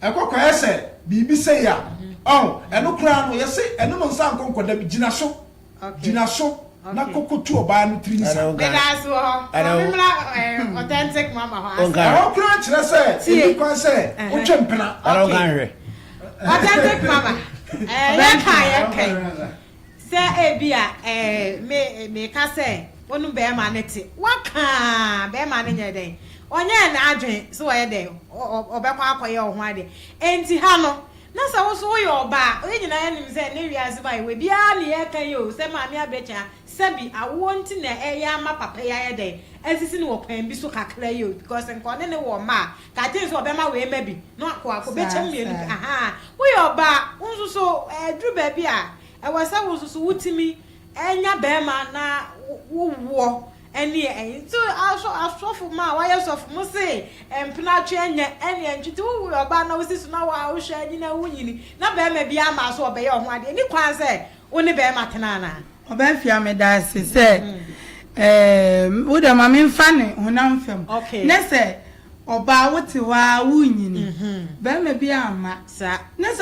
ɛkɔ kɔyɛ sɛ biribi sei a, ɔho, ɛno koraa no yɛse ɛno no nsa nkɔ nkɔda bi, gyina so. Gyina so na kɔ kɔtu ɔbaa no tiri nsa. Meda ase wɔ hɔ. Ma me mmra eh, authentic mama hɔ ase. Ɛhɔ koraa kyerɛ sɛ ɛni kwan sɛ wotwe mpena. Okay. Authentic mama. Eh, yɛka yɛka sɛ ebi a eh, me meka sɛ wɔn bɛrima ne te waka bɛrima ne nyɛ dɛn ɔnyɛ n'adwen sɛ ɔyɛ dɛn ɔbɛkɔ akɔyɛ ɔho adeɛ enti ha no Na sɛ wo nso woyɛ ɔbaa a, yɛn nyinaa nim sɛ ɛnnɛ wiase mu a yɛwɔ yi, biara ne yɛreka yi o, sɛ maame abirekyi a, sɛbi awoɔ nti na ɛyɛ ama papa yi ayɛ dɛn, asisi no wɔ kwan bi so kakra yi o, because nka ɔne no wɔ mma a, nka I think sɛ ɔbɛma wei ma bi, na wakɔ akɔbɛkyɛm mmienu bi, ahaa. Woyɛ ɔbaa, wo nso so ɛduru baabi a, ɛwɔ sɛ wo nso so wotumi nya barima na wowoɔ Ɛneɛ ɛyi nti asɔ asɔfo ma wayɛ sɔfo mo se mpena twe ɛnyɛ ɛneɛ ntwe nti wo yɛ ɔbaa na wosi so na wa wohwɛ anyini a wonyini na bɛɛma bi ama so ɔbɛyɛ ɔho adeɛ ɛni kwan sɛ wo ne bɛɛma tena anaa. Ɔbɛnfia medaase sɛ ɛɛ wo deɛ ma me nfa ne honam fam ne sɛ ɔbaa wo te hɔ ara wo nyini bɛɛma bi amma ne sɛ.